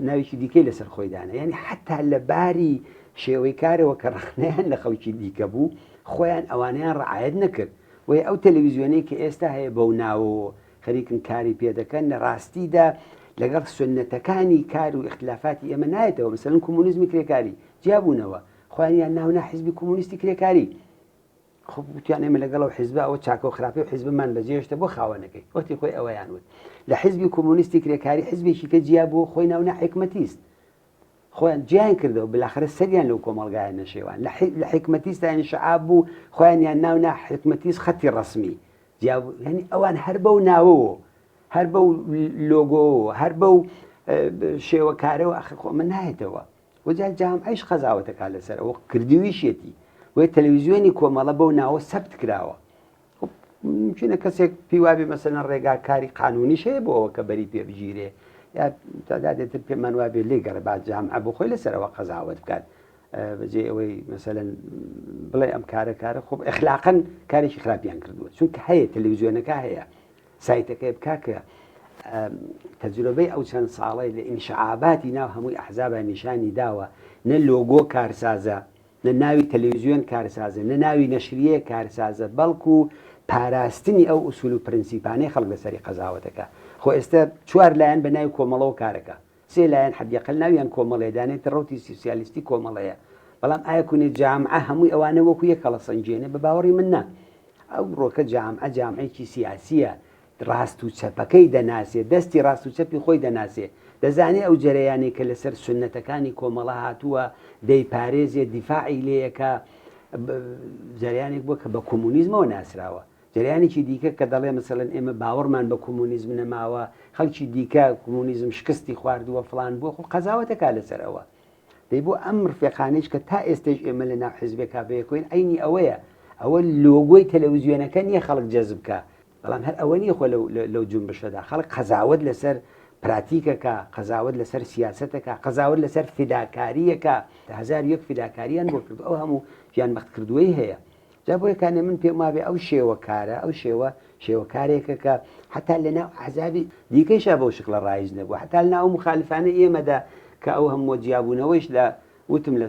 ناوێکی دیکەی لەسەر خۆی دانا یعنی حتا لە باری شێوەی کارەوە کە ڕخنەیان لە خەڵکی دیکە بوو خۆیان ئەوانیان ڕعاەت نەکرد وی ئەو تەلەویزیۆنەی کە ئێستا هەیە بەو ناوەوە خەریکن کاری پێدەکەن لە ڕاستیدا لەگەڵ سنەتەکانی کار و اختلافاتی ئێمە نایەتەوە مثلەن کۆمۆنیزمی کرێکاری جیابوونەوە خۆیان ناونا حزبی کۆمۆنیستی کرێکاری خۆ وتیان ئێمە لەگەڵ ئەو حیزبە ئەوە چاکە و خراپی و حیزبمان بەجێهێشتە بۆ خاوەنەکەی وەختی خۆی ئەوەیان وت لە حیزبی کۆمۆنیستی کرێکاری حیزبێکی کە جیا بوو خۆی ناونا حکمەتیست خۆیان جیان کردەوە بلاخرە سەریان لەو کۆمەڵگایە نەشێوان لە حکمەتیست انشعاب بوو خۆیانیان ناونا حکمەتیست خەتی ڕسمی جیا یعنی ئەوان هەر بەو ناوەوە هەر بەو لۆگۆوە هەر بەو شێوەکارەوە ئەخر خۆ من نایەتەوە وجا جامعەیش قەزاوەتەکا لەسەر ئەوە کردویشیەتی وێ تەلەویزیۆنی کۆمەڵە بەو ناوە سەبت کراوە ممکنە کەسێک پێی وابێ مەسەلەن ڕێگا کاری قانونیش هەیە بۆ ئەوە کە بەری پێ بگیرێ یا تادادێتر پێمان وابێ لێ گەڕێ با جامعە بۆ خۆی لەسەرەوە قەزاوەت بکات بەجێ ئەوەی مەسەلەن بڵێ ئەم کارە کارە خۆ ئەخلاقەن کارێکی خراپیان کردووە چونکە هەیە تەلەویزیۆنەکە هەیە سایتەکەی بکا کە تەجربەی ئەو چەند ساڵەی لە ئینشعاباتی ناو هەمووی ئەحزابا نیشانی داوە نە لۆگۆ کارسازە. نە ناوی تەلەویزیۆن کارسازە، نە ناوی نەشریەیەک کارسازە، بەڵکو پاراستنی ئەو ئوسول و پرنسیپانەی خەڵک لەسەری قەزاوەتەکا. خۆ ئێستە چوار لایەن بە ناوی کۆمەڵەوە کارەکا. سێ لایەن حەدیەقەل ناویان کۆمەڵەیە، دانێت ڕەوتی سوسیالیستی کۆمەڵەیە. بەڵام ئایا کونێ جامعە هەمووی ئەوانە وەکو یەک هەڵەسەنگێنێ؟ بە باوەڕی من نا. ئەوڕۆکە جامعە جامعەیەکی سیاسییە، ڕاست و چەپەکەی دەناسێ، دەستی ڕاست و چەپی خۆی دەناسێ، دەزانێ ئەو جەرەیانەی کە لەسەر سوننەتەکانی کۆمەڵە هاتووە دەیپارێزێ، دیفاعی لێیەکا، جەرەیانێک بووە کە بە کۆمۆنیزمەوە ناسراوە. جەرەیانێکی دیکە کە دەڵێ مەسەلەن ئێمە باوەڕمان بە کۆمۆنیزم نەماوە، خەڵکی دیکە کۆمۆنیزم شکستی خواردووە، فڵان بووە، خۆ قەزاوەتەکا لەسەر ئەوە. دەی بۆ ئەم ڕفێقانەیش کە تا ئێستەیش ئێمە لە ناو حیزبێکا بەیەکەوەین عەینی ئەوەیە، ئەوە لۆگۆی تەلەوزیۆنەکە نییە خەڵک جەزب کا، بەڵام هەر ئەوە نییە خۆ لەو جونبشەدا خەڵک قەزاوەت لەسەر پراتیکەکە، قەزاوەت لەسەر سیاسەتەکە، قەزاوەت لەسەر فیداکارییەکە، 1001 فیداکارییان بۆ کردووە، ئەو هەموو گیانبەختکردووەی هەیە. جا بۆیە کانێ من پێم وابێ ئەو شێوە کارە، ئەو شێوە شێوە کارێکە کە حەتا لە ناو ئەحزابی دیکەیشا بەو شکڵە ڕایج نەبووە، حەتا لە ناو ئەو موخالفانەی ئێمەدا کە ئەو هەمووە جیابوونەوەیش لە وتم لە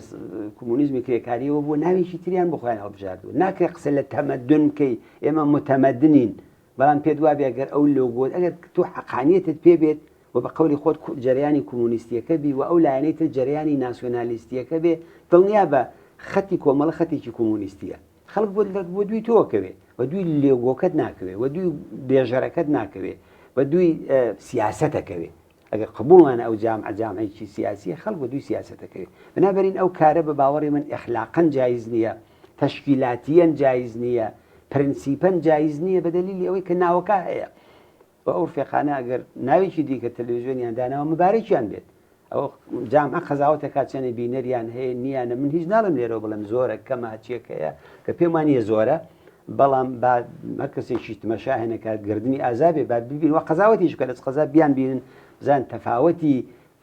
کۆمۆنیزمی کرێکاریەوە بووە ناوێکی تریان بۆ خۆیان هەڵبژاردووە. ناکرێت قسە لە تەمەدون بکەی، ئێمە متەمەدنین، بەڵام پێت وابێ ئەگەر ئەو لۆگۆ ئەگەر تۆ حەقانیەتت پێ بێت و بە قەولی خۆت جەرەیانی کۆمۆنیستیەکە بی و ئەو لایەنەی تر جەرەیانی ناسیۆنالیستیەکە بێ، دڵنیا بە خەتی کۆمەڵە خەتێکی کۆمۆنیستیە. خەڵک بۆ بۆ دووی تۆ کەوێ، بە دووی لۆگۆکەت ناکەوێ، وە دووی بێژەرەکەت ناکەوێ، بە دووی سیاسەتەکەوێ. ئەگەر قبوڵمانە ئەو جامعە جامعەیەکی سیاسیە خەڵک بە دووی سیاسەتەکەوێ. بنابەرین ئەو کارە بە باوەڕی من ئەخلاقەن جایز نییە، تەشکیلاتیەن جایز نییە، پرنسیپەن جایز نییە بە دەلیلی ئەوەی کە ناوەکە هەیە. و ئەو ڕفێقانە ئەگەر ناوێکی دیکە تەلەڤیزیۆنیان داناوە مبارەکیان بێت. ئەو جامعە قەزاوەتەکە چەنێ بینەریان هەیە نییانە من هیچ ناڵێم لێرەوە بڵێم زۆرە کەمە هەرچیەک هەیە کە پێم وانییە زۆرە بەڵام با هەر کەسێکی تمەشا هێنەکات گردنی ئازابێ با ببین و قەزاوەتیش بکە لەس قەزا بیان بینن بزان تەفاوەتی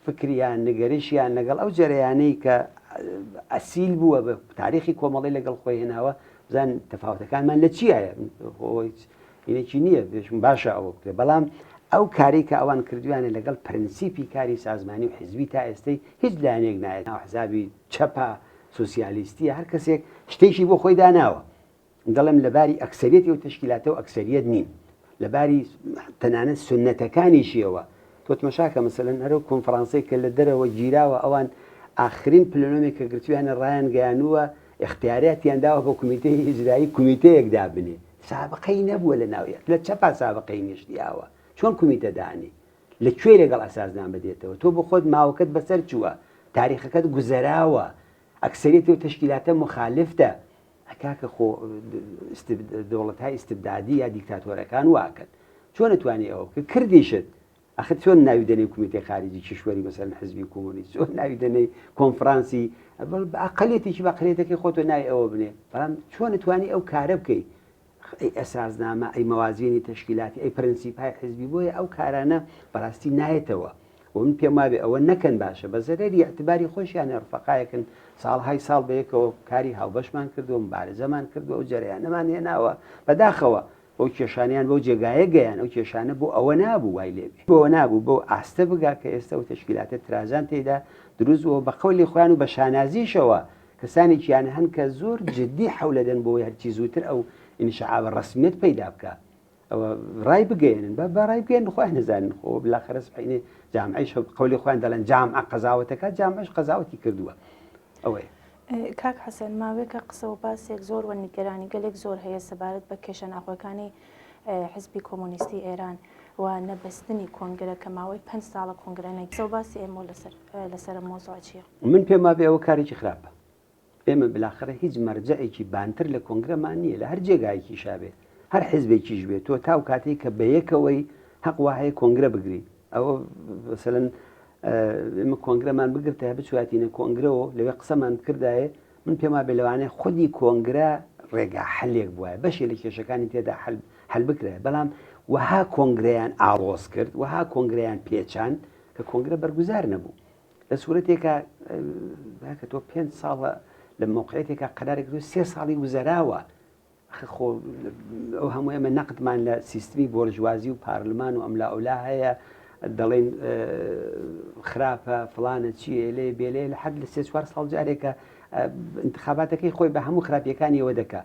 فکریان نگەرشیان لەگەڵ ئەو جەرەیانەی کە ئەسیل بووە بە تاریخی کۆمەڵی لەگەڵ خۆی هێناوە بزان تەفاوتەکانمان لە چیایە هینێکی نییە بێژم باشە ئەوە بکرێت بەڵام ئەو کارەی کە ئەوان کردویانە لەگەڵ پرەنسیپی کاری سازمانی و حزبی تا ئێستەی هیچ لایەنێک نایەت ناو حزابی چەپە سوسیالیستیە هەر کەسێک شتێکی بۆ خۆی داناوە دەڵێم لەباری ئەکسەریەتی ئەو تەشکیلاتە و ئەکسەریەت نین لەباری تەنانەت سنەتەکانیشیەوە تۆ تمەشاکە مەسەلەن هەرو کۆنفرانسەی کە لە دەرەوە گیراوە ئەوان ئاخرین پلنۆمێک کە گرتویانە ڕایان گەیانووە ئیختیاریاتیان داوە بە کومیتەی ئیجرایی کومیتەیەک دابنێ سابقەی نەبووە لە ناو لە چەپا سابقەی نیشتی ئاوە چۆن کومیتە دانی لە کوێ لەگەڵ ئەساسنامە دێتەوە تۆ بۆ خۆت ماوەکەت بەسەر چووە تاریخەکەت گوزەراوە ئەکسەریەتی و تەشکیلاتە مخالفتە کاکە خۆ دەوڵەتهای ئیستبدادی یا دیکتاتۆرەکان واکەن چۆن توانی ئەوە بکە کردیشت ئەخر چۆن ناوی دەنێی کومیتەی خاریجی کیشوەری مەسەلەن حزبی کۆمۆنیست چۆن ناوی دەنێی کۆنفرانسی ئەقلیەتێکی بە ئەقلیەتەکەی خۆتۆ ناوی ئەوە بنێ بەڵام چۆن توانی ئەو کارە بکەی ئەی ئەساسنامە ئەی مەوازینی تەشکیلاتی ئەی پرەنسیپای حزبی بۆیە ئەو کارانە بەڕاستی نایەتەوە و من پێم وابێ ئەوە نەکەن باشە بە زەرەری اعتباری خۆشیان ڕفەقایەکن ساڵهای ساڵ بەیەکەوە کاری هاوبەشمان کردووە مبارزەمان کردووە ئەو جەرەیانەمان هێناوە بەداخەوە ئەو کێشانەیان بەو جێگایە گەیان، ئەو کێشانە بۆ ئەوە نابوو وای لێ بێ، بۆ ئەوە نابوو بەو ئاستە بگا کە ئێستا ئەو تەشکیلاتە ترازان تێیدا دروست بووە، بە قەولی خۆیان و بە شانازیشەوە کەسانێکیان هەن کە زۆر جدی حەولەدەن بۆ ئەوەی هەرچی زووتر ئەو ئینشعابە ڕەسمیەت پەیدا بکا ئەوە ڕای بگەیەنن با با ڕای بگەیەنن خۆیان نەزانن خۆ بالاخرە سبحینێ جامعەیش قەولی خۆیان دەڵێن جامعە قەزاوەتەکە جامعەش قەزاوەتی کردووە ئەوەیە. کاک حەسەن ماوەیەکە قسە و باسێک زۆر و نیگەرانی گەلێک زۆر هەیە سەبارەت بە کێشە ناخۆکانی حزبی کۆمۆنیستی ئێران و نەبەستنی کۆنگرە کە ماوەی پێنج ساڵە کۆنگرە نەگیراوە. قسە و باسی ئێمە لەسەر لەسەر ئەم مەوزوعە چییە؟ من پێم وابێ ئەوە کارێکی خراپە. ئێمە بالاخرە هیچ مەرجەعێکی بانتر لە کۆنگرەمان نییە لە هەر جێگایەکیشا بێ هەر حزبێکیش بێ تۆ تاو کاتێک کە بەیەکەوەی هەق وایە کۆنگرە بگری ئەوە مەسەلەن ئێمە کۆنگرەمان بگرتایە بچواتینە کۆنگرەوە لەوێ قسەمان بکردایە من پێم وابێ لەوانەیە خودی کۆنگرە ڕێگا حەلێک بوایە بەشێ لە کێشەکانی تێدا حەل حەل بکرایە بەڵام وەها کۆنگرەیان ئاڵۆز کرد وەها کۆنگرەیان پێچان کە کۆنگرە بەرگوزار نەبوو لە سوورەتێکە کە تۆ پێ ساڵە لە مۆقعێتێکە قەرارێک سێ ساڵی گوزەراوە ئەخر خۆ ئەو هەموو ئێمە نەقدمان لە سیستمی بۆرژوازی و پارلمان و ئەملا ئەولا هەیە دەڵێن خراپە فلانە چییە لێ بێلێ لە حەد لە سێ چوار ساڵ جارێکە انتخاباتەکەی خۆی بە هەموو خراپیەکانیەوە دەکا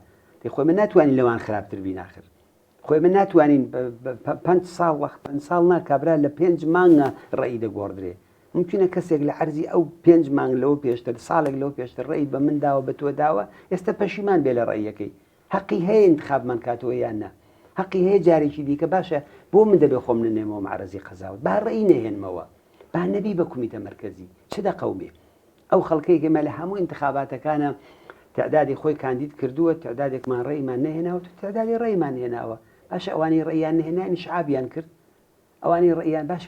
خۆی من ناتوانین لەوان خراپتر بین آخر خۆی من ناتوانین پ ساڵ وەخت پ ساڵ نا کابرا لە پێنج مانگە ڕێی دەگۆڕدرێ ممکنە کەسێک لە عەرزی ئەو پێنج مانگ لەوە پێشتر ساڵێک لەوە پێشتر ڕێی بە من داوە بە تۆ داوە ئێستا پەشیمان بێ لە ڕێیەکەی هەقی هەیە انتخابمان کاتەوە یان نا هەقی هەیە جارێکی دیکە باشە بۆ من دەبێ خۆم نەنێمەوە معرەزی قەزاوت با ڕێی نەهێنمەوە با نەبی بە کومیتە مەرکەزی چ دەقەومێ ئەو خەڵکەی کە لە هەموو انتخاباتەکانە تعدادی خۆی کاندید کردووە تعدادێکمان ڕێیمان نەهێناوە تو تعدادی ڕێیمان هێناوە باشە ئەوانی ڕێیان نەهێنا انشعابیان کرد ئەوانی ڕێیان باش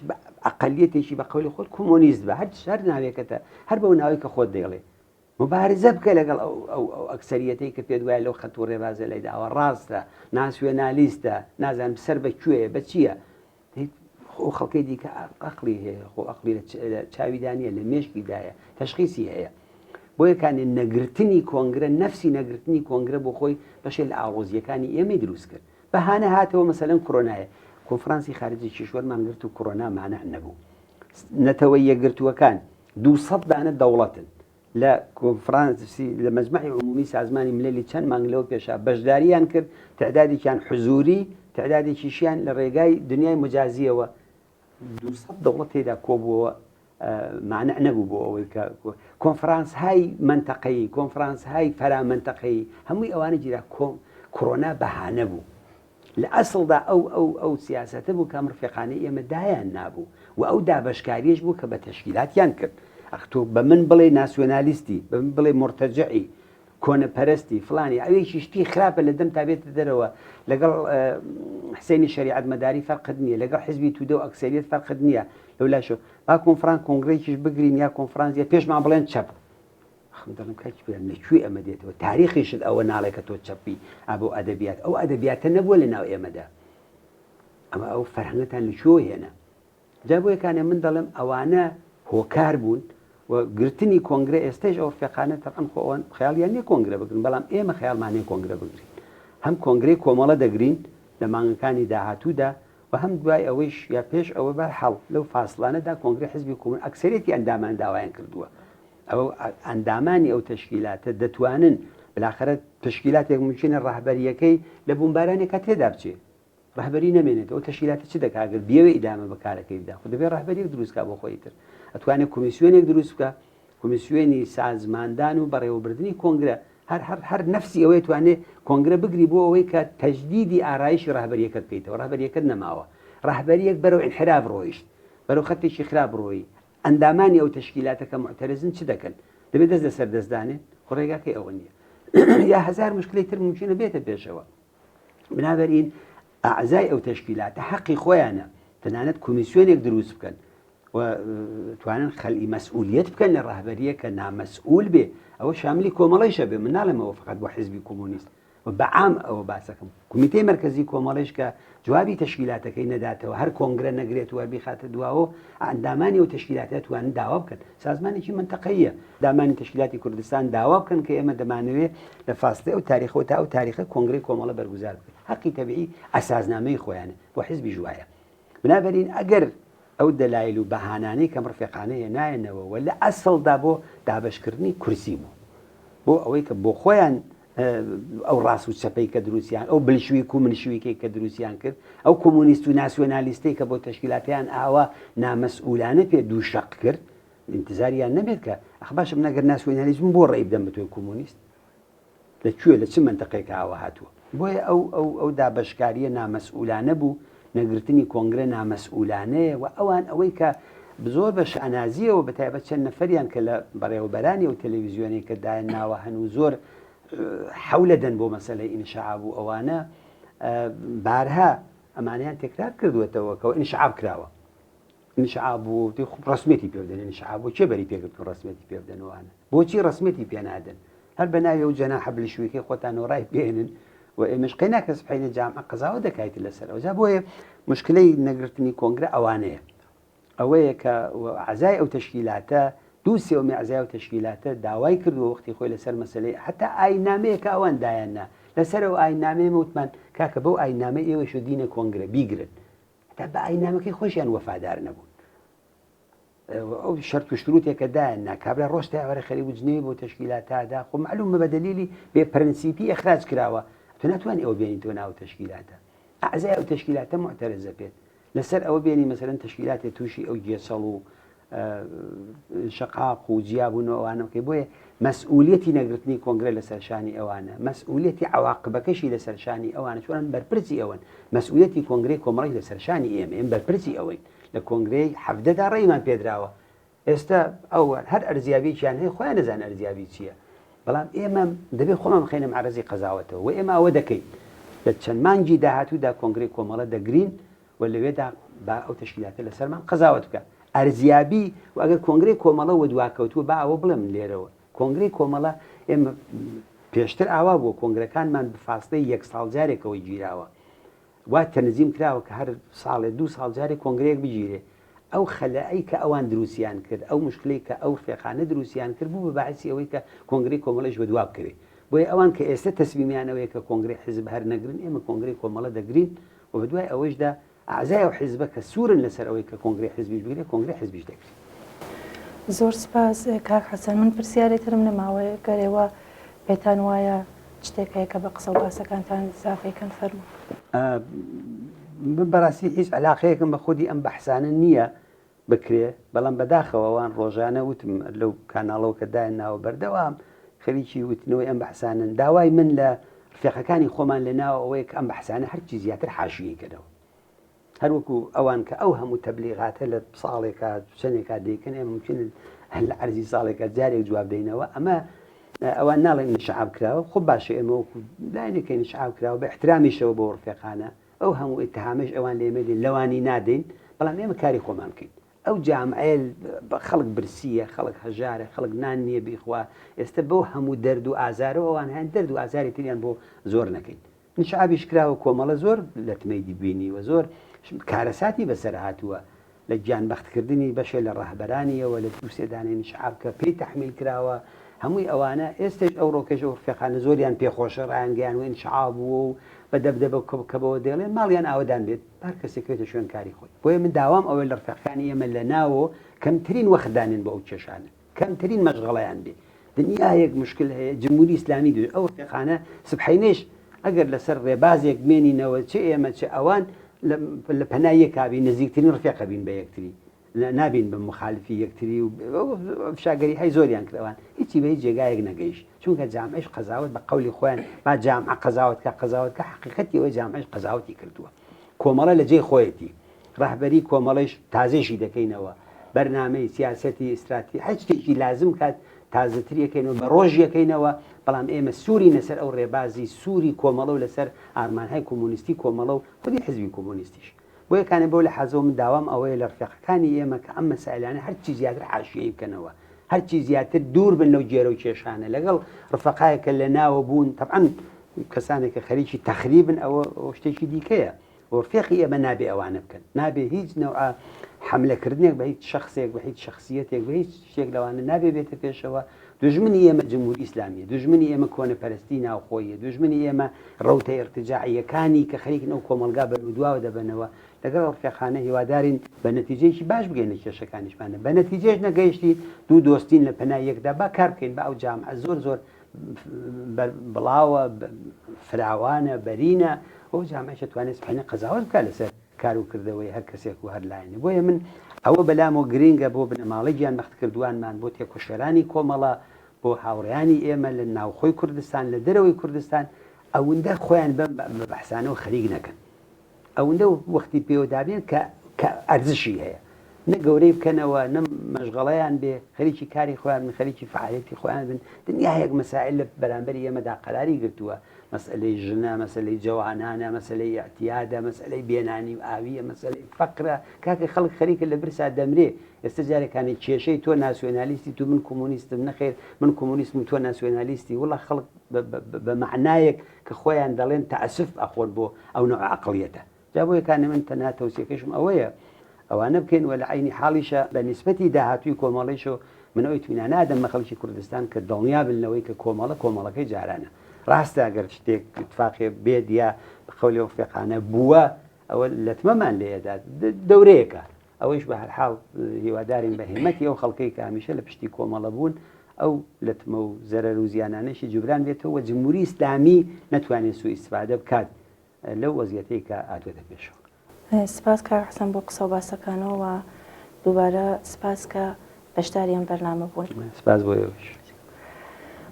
ئەقلیەتێکی بە قەولی خۆت کۆمۆنیست بە هەر هەر ناوێکەتە هەر بەو ناوەی کە خۆت دەیڵێ مبارزە بکە لەگەڵ ئەو ئەو ئەو ئەکسەریەتەی کە پێت وایە لەو خەت و ڕێبازە لای داوە ڕاستە ناسیۆنالیستە نازانم سەر بە کوێیە بە چییە خۆ خەڵکی دیکە ئەقلی هەیە خۆ ئەقلی لە چاویدا نییە لە مێشکیدایە تەشخیسی هەیە بۆیە کانێ نەگرتنی کۆنگرە نەفسی نەگرتنی کۆنگرە بۆ خۆی بەشێ لە ئاڵۆزیەکانی ئێمەی دروست کرد بەهانە هاتەوە مەسەلەن کرۆنایە کۆنفرانسی خارجی کیشوەرمان گرت و کرۆنا مانع نەبوو نەتەوە یەکگرتووەکان 200 دانە دەوڵەتن لە کۆنفرانسی لە مەجمەعی عمومی سازمانی مللی چەند مانگ لەوە پێشا بەشداریان کرد تعدادێکیان حزوری تعدادێکیشیان لە ڕێگای دنیای مجازیەوە 200 دەوڵەت تێدا کۆبووەوە مانع نەبوو بۆ ئەوەی کە کۆنفرانس های منتەقەیی کۆنفرانس های فەرا منتەقەیی هەمووی ئەوانە گیرا کۆرۆنا بەهانە بوو لە ئەسڵدا ئەو ئەو ئەو سیاسەتە بوو کە ئەم ڕفێقانەی ئێمە دایان نابوو و ئەو دابەشکاریەش بوو کە بە تەشکیلاتیان کرد. ئەخ تۆ بە من بڵێ ناسیۆنالیستی، بە من بڵێ مورتەجعی، کۆنەپەرستی، فڵانی، ئەوێکی شتی خراپە لە دەمتا بێتە دەرەوە، لەگەڵ حسێنی شەریعەتمەداری فەرقت نییە، لەگەڵ حزبی تودە و ئەکسەریەت فەرقت نییە، لەولاشەوە با کۆنفران کۆنگرەیەکیش بگرین یا کۆنفرانس یا پێشمان بڵێن چەپ. ئەخ من دەڵێم کاکی برام لە کوێ ئەمە دێتەوە تاریخیشت ئەوە ناڵێ کە تۆ چەپی ئابۆ ئەدەبیات ئەو ئەدەبیاتە نەبووە لە ناو ئێمەدا ئەمە ئەو فەرهەنگتان لە کوێوە هێنا جا بۆیە کانێ من دەڵێم ئەوانە هۆکار بوون و گرتنی کۆنگرە ئێستەش ئەو ڕفێقانە تەبعەن خۆ ئەوان خەیاڵیان نییە کۆنگرە بگرن بەڵام ئێمە خەیاڵمان هەیە کۆنگرە بگرین هەم کۆنگرەی کۆمەڵە دەگرین لە مانگەکانی داهاتوودا و هەم دوای ئەوەیش یا پێش ئەوە بەرحاڵ لەو فاسڵانەدا کۆنگرەی حزبی کۆمون ئەکسەرێتی ئەندامان داوایان کردووە ئەو ئەندامانی ئەو تەشکیلاتە دەتوانن بالاخرە تەشکیلاتێک ممکنە ڕەهبەریەکەی لە بومبارانێکا تێدا بچێ ڕەهبەری نەمێنێت ئەو تەشکیلاتە چ دەکا گەر بیەوێ ئیدامە بە کارەکەی بدا خۆ دەبێ ڕەهبەریەک دروست کا بۆ خۆی تر ئەتوانێت کۆمیسیۆنێک دروست بکە کۆمیسیۆنی سازماندان و بەڕێوەبردنی کۆنگرە هەر هەر هەر نەفسی ئەوەی توانێ کۆنگرە بگری بۆ ئەوەی کە تەجدیدی ئارایشی ڕەهبەریەکە بکەیتەوە ڕەهبەریەکەت نەماوە ڕەهبەریەک بەرەو ئینحراف ڕۆیشت بەرەو خەتێکی خراپ ڕۆیی ئەندامانی ئەو تەشکیلاتە کە موعتەرزن چ دەکەن؟ دەبێت دەست لەسەر دەست دانێن؟ خۆ ڕێگاکەی ئەوە نییە. یا هەزار مشکلەی تر ممکنە بێتە پێشەوە. بنابەرین ئەعزای ئەو تەشکیلاتە حەقی خۆیانە تەنانەت کۆمیسیۆنێک دروست بکەن و توانن خەلی مەسئولیت بکەن لە ڕەهبەریە کە نامەسئول بێ ئەوە شاملی کۆمەڵیشە بێ من ناڵێمەوە فقط بۆ حزبی کۆمۆنیست و بە عام ئەوە باسەکەم کومیتەی مەرکەزی کۆمەڵیش کە جوابی تەشکیلاتەکەی نەداتەوە هەر کۆنگرە نەگرێت و هەر بیخاتە دواوە ئەندامانی ئەو تەشکیلاتە توانن داوا بکەن سازمانێکی مەنتەقەییە ئەندامانی تەشکیلاتی کوردستان داوا بکەن کە ئێمە دەمانەوێ لە فاستەی ئەو تاریخەوە تا ئەو تاریخە کۆنگرەی کۆمەڵە بەرگوزار بکەین حەقی تەبیعی ئەساسنامەی خۆیانە بۆ حزبیش وایە بنابەرین ئەگەر ئەو دەلایل و بەهانانەی کەم ڕفێقانە هێنایەنەوە و لە ئەسڵدا بۆ دابەشکردنی کورسی بوو بۆ ئەوەی کە بۆ خۆیان ئەو ڕاست و چەپەی کە دروستیان ئەو بلشویک و منشویکەی کە دروستیان کرد ئەو کۆمۆنیست و ناسیۆنالیستەی کە بۆ تەشکیلاتیان ئاوا نامەسئولانە پێ دوو شەق کرد ئینتزاریان نەبێت کە ئەخ باشە من ئەگەر ناسیۆنالیزم بۆ ڕێی بدەم بە تۆی کۆمۆنیست لە کوێ لە چ مەنتەقێک ئاوا هاتووە بۆیە ئەو ئەو ئەو دابەشکاریە نامەسئولانە بوو نەگرتنی کۆنگرە نامەسئولانەیە و ئەوان ئەوەی کە زۆر بە شانازیەوە بە تایبەت چەند نەفەریان کە لە بەڕێوەبەرانی ئەو تەلەویزیۆنەی کە دایان ناوە هەن و زۆر حەولە دەن بۆ مەسەلەی ئینشعاب و ئەوانە بارها ئەمانیان تکرار کردووەتەوە کەەوە ئینشعاب کراوە ئینشعاب بوو ڕسمێتی پێ بدەن ئینشعاب بۆ کێ بەری پێگرتن ڕسمێتی پێ بدەنەوەوانە بۆچی ڕسمێتی پێ نادەن هەر بە ناوی ئەو جەناحە بلشویکەی خۆتانەوە ڕای بێنن و ئێمەش قەی ناکە سبحینە جامعە قەزاوە دەکایت لەسەر ئەوجا بۆیە مشکلەی نەگرتنی کۆنگرە ئەوانەیە ئەوەیە کە عزای ئەو تەشکیلاتە دوو سێومی عزای ئەو تەشکیلاتە داوای کردووە وەختی خۆی لەسەر مەسلەی حتا ئاینامەیە کە ئەوان دایاننا لەسەر ئەو ئاینامەیە وتمان کاکە بەو ئاینامە ئێوەش و دینە کۆنگرە بیگرن هەتا بە ئاینامەکەی خۆشیان وەفادار نەبوون. ئەو شەرت و شروتێکە دایان نا کابرا ڕۆژ تا ئێوارە خەریک بوو جنێوی بۆ تەشکیلاتادا خۆ معلومە بە دەلیلی بێ پرەنسیپی ئیخراج کراوە تۆ ناتوانانی ئەوە بێنیتەوە ناو تەشکیلاتە ئەعزای ئەو تەشکیلاتە معتەرزە پێت لەسەر ئەوە بێنی مەسەلەن تەشکیلاتێ تووشی ئەو گێچەڵ و شقاق و جیابوونەوە ئەوانە بکەی بۆیە مەسئولیەتی نەگرتنی کۆنگرە لەسەر شانی ئەوانە مەسئولیەتی عواقبەکەشی لەسەر شانی ئەوانە چۆن بەرپرسی ئەوەن مەسئولیەتی کۆنگرەی کۆمەڵی لەسەر شانی ئێمە ئێمە بەرپرسی ئەوەین لە کۆنگرەی حەڤدەدا ڕێیمان پێدراوە ئێستا ئەو هەر ئەرزیابییان هەیە خۆیان نەزان ئەرزیابی چییە بەڵام ئێمە دەبێت خۆمان بخەینە معرەزی قەزاوەتەوە و ئێمە ئەوە دەکەین لە چەند مانگی داهاتوودا کۆنگرەی کۆمەڵە دەگرین و لەوێدا با ئەو تەشکیلاتە لەسەرمان قەزاوەت بکە ئەرزیابی و ئەگەر کۆنگرەی کۆمەڵە وە دواکەوتووە با ئەوە بڵێم لێرەوە کۆنگرەی کۆمەڵە ئێمە پێشتر ئاوا بووە کۆنگرەکانمان بە فاسلەی یەک ساڵ جارێکەوە گیراوە وا تەنزیم کراوە کە هەر ساڵێ دوو ساڵ جارێ کۆنگرەیەک بگیرێ. ئەو خەلەئەی کە ئەوان دروستیان کرد، ئەو موشکلەی کە ئەو رفێقانە دروستیان کرد بوو بە باعیسی ئەوەی کە کۆنگرەی کۆمەڵەیش وەدوا بکەوێ. بۆیە ئەوان کە ئێستە تەسمیمیان ئەوەیە کە کۆنگرەی حیزب هەر نەگرن، ئێمە کۆنگرەی کۆمەڵە دەگرین و بە دوای ئەوەیشدا ئەعزای ئەو حیزبە کە سوورن لەسەر ئەوەی کە کۆنگرەی حیزبیش بگرێ، کۆنگرەی حیزبیش دەگرین. زۆر سپاس کاک حەسەن. من پرسیارێ ترم نەماوە، گەر ئێوە پێتان وایە شتێک هەیە کە بە قسە و باسەکانتان ئیزافەی کەن فەرموو. من بەڕاستی هیچ عەلاقەیەکم بە خودی ئەم بەحسانە نییە بکرێ، بەڵام بەداخەوە ئەوان ڕۆژانە وتم لەو کاناڵەوە کە دایان ناوە بەردەوام خەریکی وتنەوەی ئەم بەحسانەن. داوای من لە ڕفێقەکانی خۆمان لە ناوە ئەوەیە کە ئەم بەحسانە هەرچی زیاتر حاشیەی کەنەوە. هەر وەکو ئەوان کە ئەو هەموو تەبلیغاتە لە ساڵێکا چەندێکا دەیکەن ئێمە ممکنە لە عەرزی ساڵێکا جارێک جواب دەینەوە ئەمە ئەوان ناڵێن انشعاب کراوە خۆ باشە ئێمە وەکو لایەنێک انشعاب کراوە بە احترامیشەوە بۆ ڕفێقانە ئەو هەموو اتهامەش ئەوان لێمە دێن لەوانی نادەین بەڵام ئێمە کاری خۆمان بکەین ئەو جامعەیە خەڵک برسیە خەڵک هەژارە خەڵک نان نییە بیخوا ئێستا بەو هەموو دەرد و ئازارەوە ئەوان هەیان دەرد و ئازاری تریان بۆ زۆر نەکەین انشعابیش کراوە کۆمەڵە زۆر لەتمەی بینیوە زۆر کارەساتی بەسەر هاتووە لە گیانبەختکردنی بەشێ لە ڕەهبەرانیەوە لە دوو سێ دانەی انشعاب کە پێی تەحمیل کراوە هەمووی ئەوانە ئێستەش ئەو ڕۆکەش ئەو ڕفێقانە زۆریان پێ خۆشە ڕایانگەیانوە انشعاب بووە و بە دەبدەبە کەبەوە دەیڵێن ماڵیان ئاوەدان بێت هەر کەسێک کەوێتە شوێن کاری خۆی بۆیە من داوام ئەوەیە لە ڕفێقەکانی ئێمە لە ناوۆ کەمترین وەخت دانێن بۆ ئەو کێشانە کەمترین مەشغەڵەیان بێ دنیایەک مشکل هەیە جمهوری ئیسلامی دوور ئەو ڕفێقانە سبحەینەش ئەگەر لەسەر ڕێبازێک بمێنینەوە چ ئێمە چ ئەوان لە پەنای یەکابین نزیکترین ڕفێقە بین بە یەکتری نابین بە مخالفی یەکتری و فشاگەری هەی زۆریان کرد ئەوان هیچی بە هیچ جێگایەک نەگەیشت چونکە جامعش قەزاوت بە قەولی خۆیان با جامعە قەزاوت کە قەزاوت کە حقیقەتی ئەوەی جامعش قەزاوتی کردووە کۆمەڵە لە جێی خۆیەتی ڕەهبەری کۆمەڵەیش تازەیشی دەکەینەوە، بەرنامەی، سیاسەتی، ئیستراتی، هەر شتێکی لازم کات تازەتری ئەکەینەوە، بە ڕۆژی ئەکەینەوە، بەڵام ئێمە سوورین لەسەر ئەو ڕێبازی سووری کۆمەڵە و لەسەر ئارمانهای کۆمۆنیستی کۆمەڵە و خودی حزبی کۆمۆنیستیش. بۆیە کانێ بەو لەحازەوە من داوام ئەوەیە لە ڕفێقەکانی ئێمە کە ئەم مەسائلانە هەرچی زیاتر حاشیەیی بکەنەوە، هەرچی زیاتر دوور بن لەو گێرە و کێشانە، لەگەڵ ڕفەقایەک کە لە ناوە بوون، تەبعەن کەسانێک کە خەریکی تەخریبن ئەوە شتێکی دیکەیە، وەرفێقی ئێمە نابێ ئەوانە بکەن، نابێ هیچ نەوعە حەملە کردنێک بە هیچ شەخسێک، بە هیچ شەخسیەتێک، بە هیچ شتێک لەوانە نابێ بێتە پێشەوە. دوژمنی ئێمە جمهوری ئیسلامیە، دوژمنی ئێمە کۆنەپەرستی ناوخۆییە، دوژمنی ئێمە ڕەوتە ئیرتجاعییەکانی کە خەریکن ئەو کۆمەڵگا بەرەو دواوە دەبەنەوە. لەگەڵ ئەو ڕفێقانە هیوادارین بە نەتیجەیەکی باش بگەین لە کێشەکانیشمان. بە نەتیجەش نەگەیشتین، دوو دۆستین لە پەنای یەکدا با کار بکەین، با ئەو جامعە زۆر زۆر بڵاوە، فراوانە، بەرینە، ئەو جامعەش دەتوانێت سبحێنە قەزاوەت بکات لەسەر کار و کردەوەی هەر کەسێک و هەر لایەنێ. بۆیە من ئەوە بەلامەوە گرینگە بۆ بنەماڵەی گیانبەختکردووانمان، بۆ تێکۆشەرانی کۆمەڵە، بۆ هاوڕێیانی ئێمە لە ناوخۆی کوردستان، لە دەرەوەی کوردستان، ئەوندە خۆیان بەم بەحسانەوە خەریک نەکەن. ئەوندە وەختی پێوە دابنێن کە کە ئەرزشی هەیە نە گەورەی بکەنەوە نە مەشغەڵەیان بێ خەریکی کاری خۆیان بن خەریکی فعالەتی خۆیان بن دنیایەک مەسائل لە بەرامبەری ئێمەدا قەراری گرتووە مەسئلەی ژنە مەسەلەی جەوانانە مەسەلەی ئیعتیادە مەسەلەی بێنانی و ئاویە مەسەلەی فەقرە کاکە خەڵک خەریکە لە برسا دەمرێ ئێستا جارێکانی کێشەی تۆ ناسیۆنالیستی تو من کۆمۆنیستم نەخێر من کۆمۆنیستم و تۆ ناسیۆنالیستی وڵا خەڵک بە مەعنایەک کە خۆیان دەڵێن تەئەسوف ئەخۆن بۆ ئەو نەوعە عەقڵیەتە. جا بۆیە کانێ من تەنها تەوسیەکەشم ئەوەیە ئەوانە بکەین وە لە عەینی حاڵیشا بە نیسبەتی داهاتووی کۆمەڵەیشەوە من ئەو ئیتمینانە ئەدەم بە خەڵکی کوردستان کە دڵنیا بن لەوەی کە کۆمەڵە کۆمەڵەکەی جارانە. ڕاستە ئەگەر شتێک ئیتفاقێ بێت یا بە قەولی ئەو فێقانە بووە ئەوە لەتمەمان لێ ئەدات دەورەیەکە. ئەوەیش بە هەرحاڵ هیوادارین بە هیمەتی ئەو خەڵکەی کە هەمیشە لە پشتی کۆمەڵە بوون ئەو لەتمە و زەرەر و زیانانەشی جوبران بێتەوە و جمهوری ئیسلامی نەتوانێت سوء ئیستفادە بکات لەو وەزیەتەی کە هاتووەتە پێشەوە. سپاس کاک حەسەن بۆ قسە و باسەکانەوە و دووبارە سپاس کە بەشداری ئەم بەرنامە بوون. سپاس بۆ ئێوەش.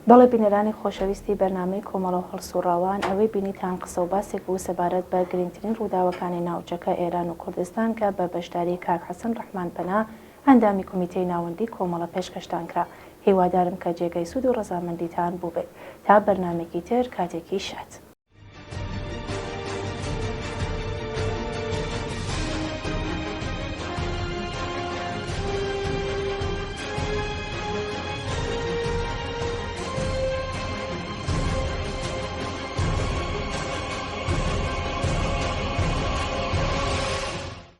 بەڵێ بینەرانی خۆشەویستی بەرنامەی کۆمەڵە و هەڵسوڕاوان ئەوەی بینیتان قسە و باسێک بوو سەبارەت بە گرنگترین ڕووداوەکانی ناوچەکە ئێران و کوردستان کە بە بەشداری کاک حەسەن ڕەحمان پەنا ئەندامی کومیتەی ناوەندی کۆمەڵە پێشکەشتان کرا هیوادارم کە جێگای سوود و ڕەزامەندیتان بووبێت تا بەرنامێکی تر کاتێکی شاد.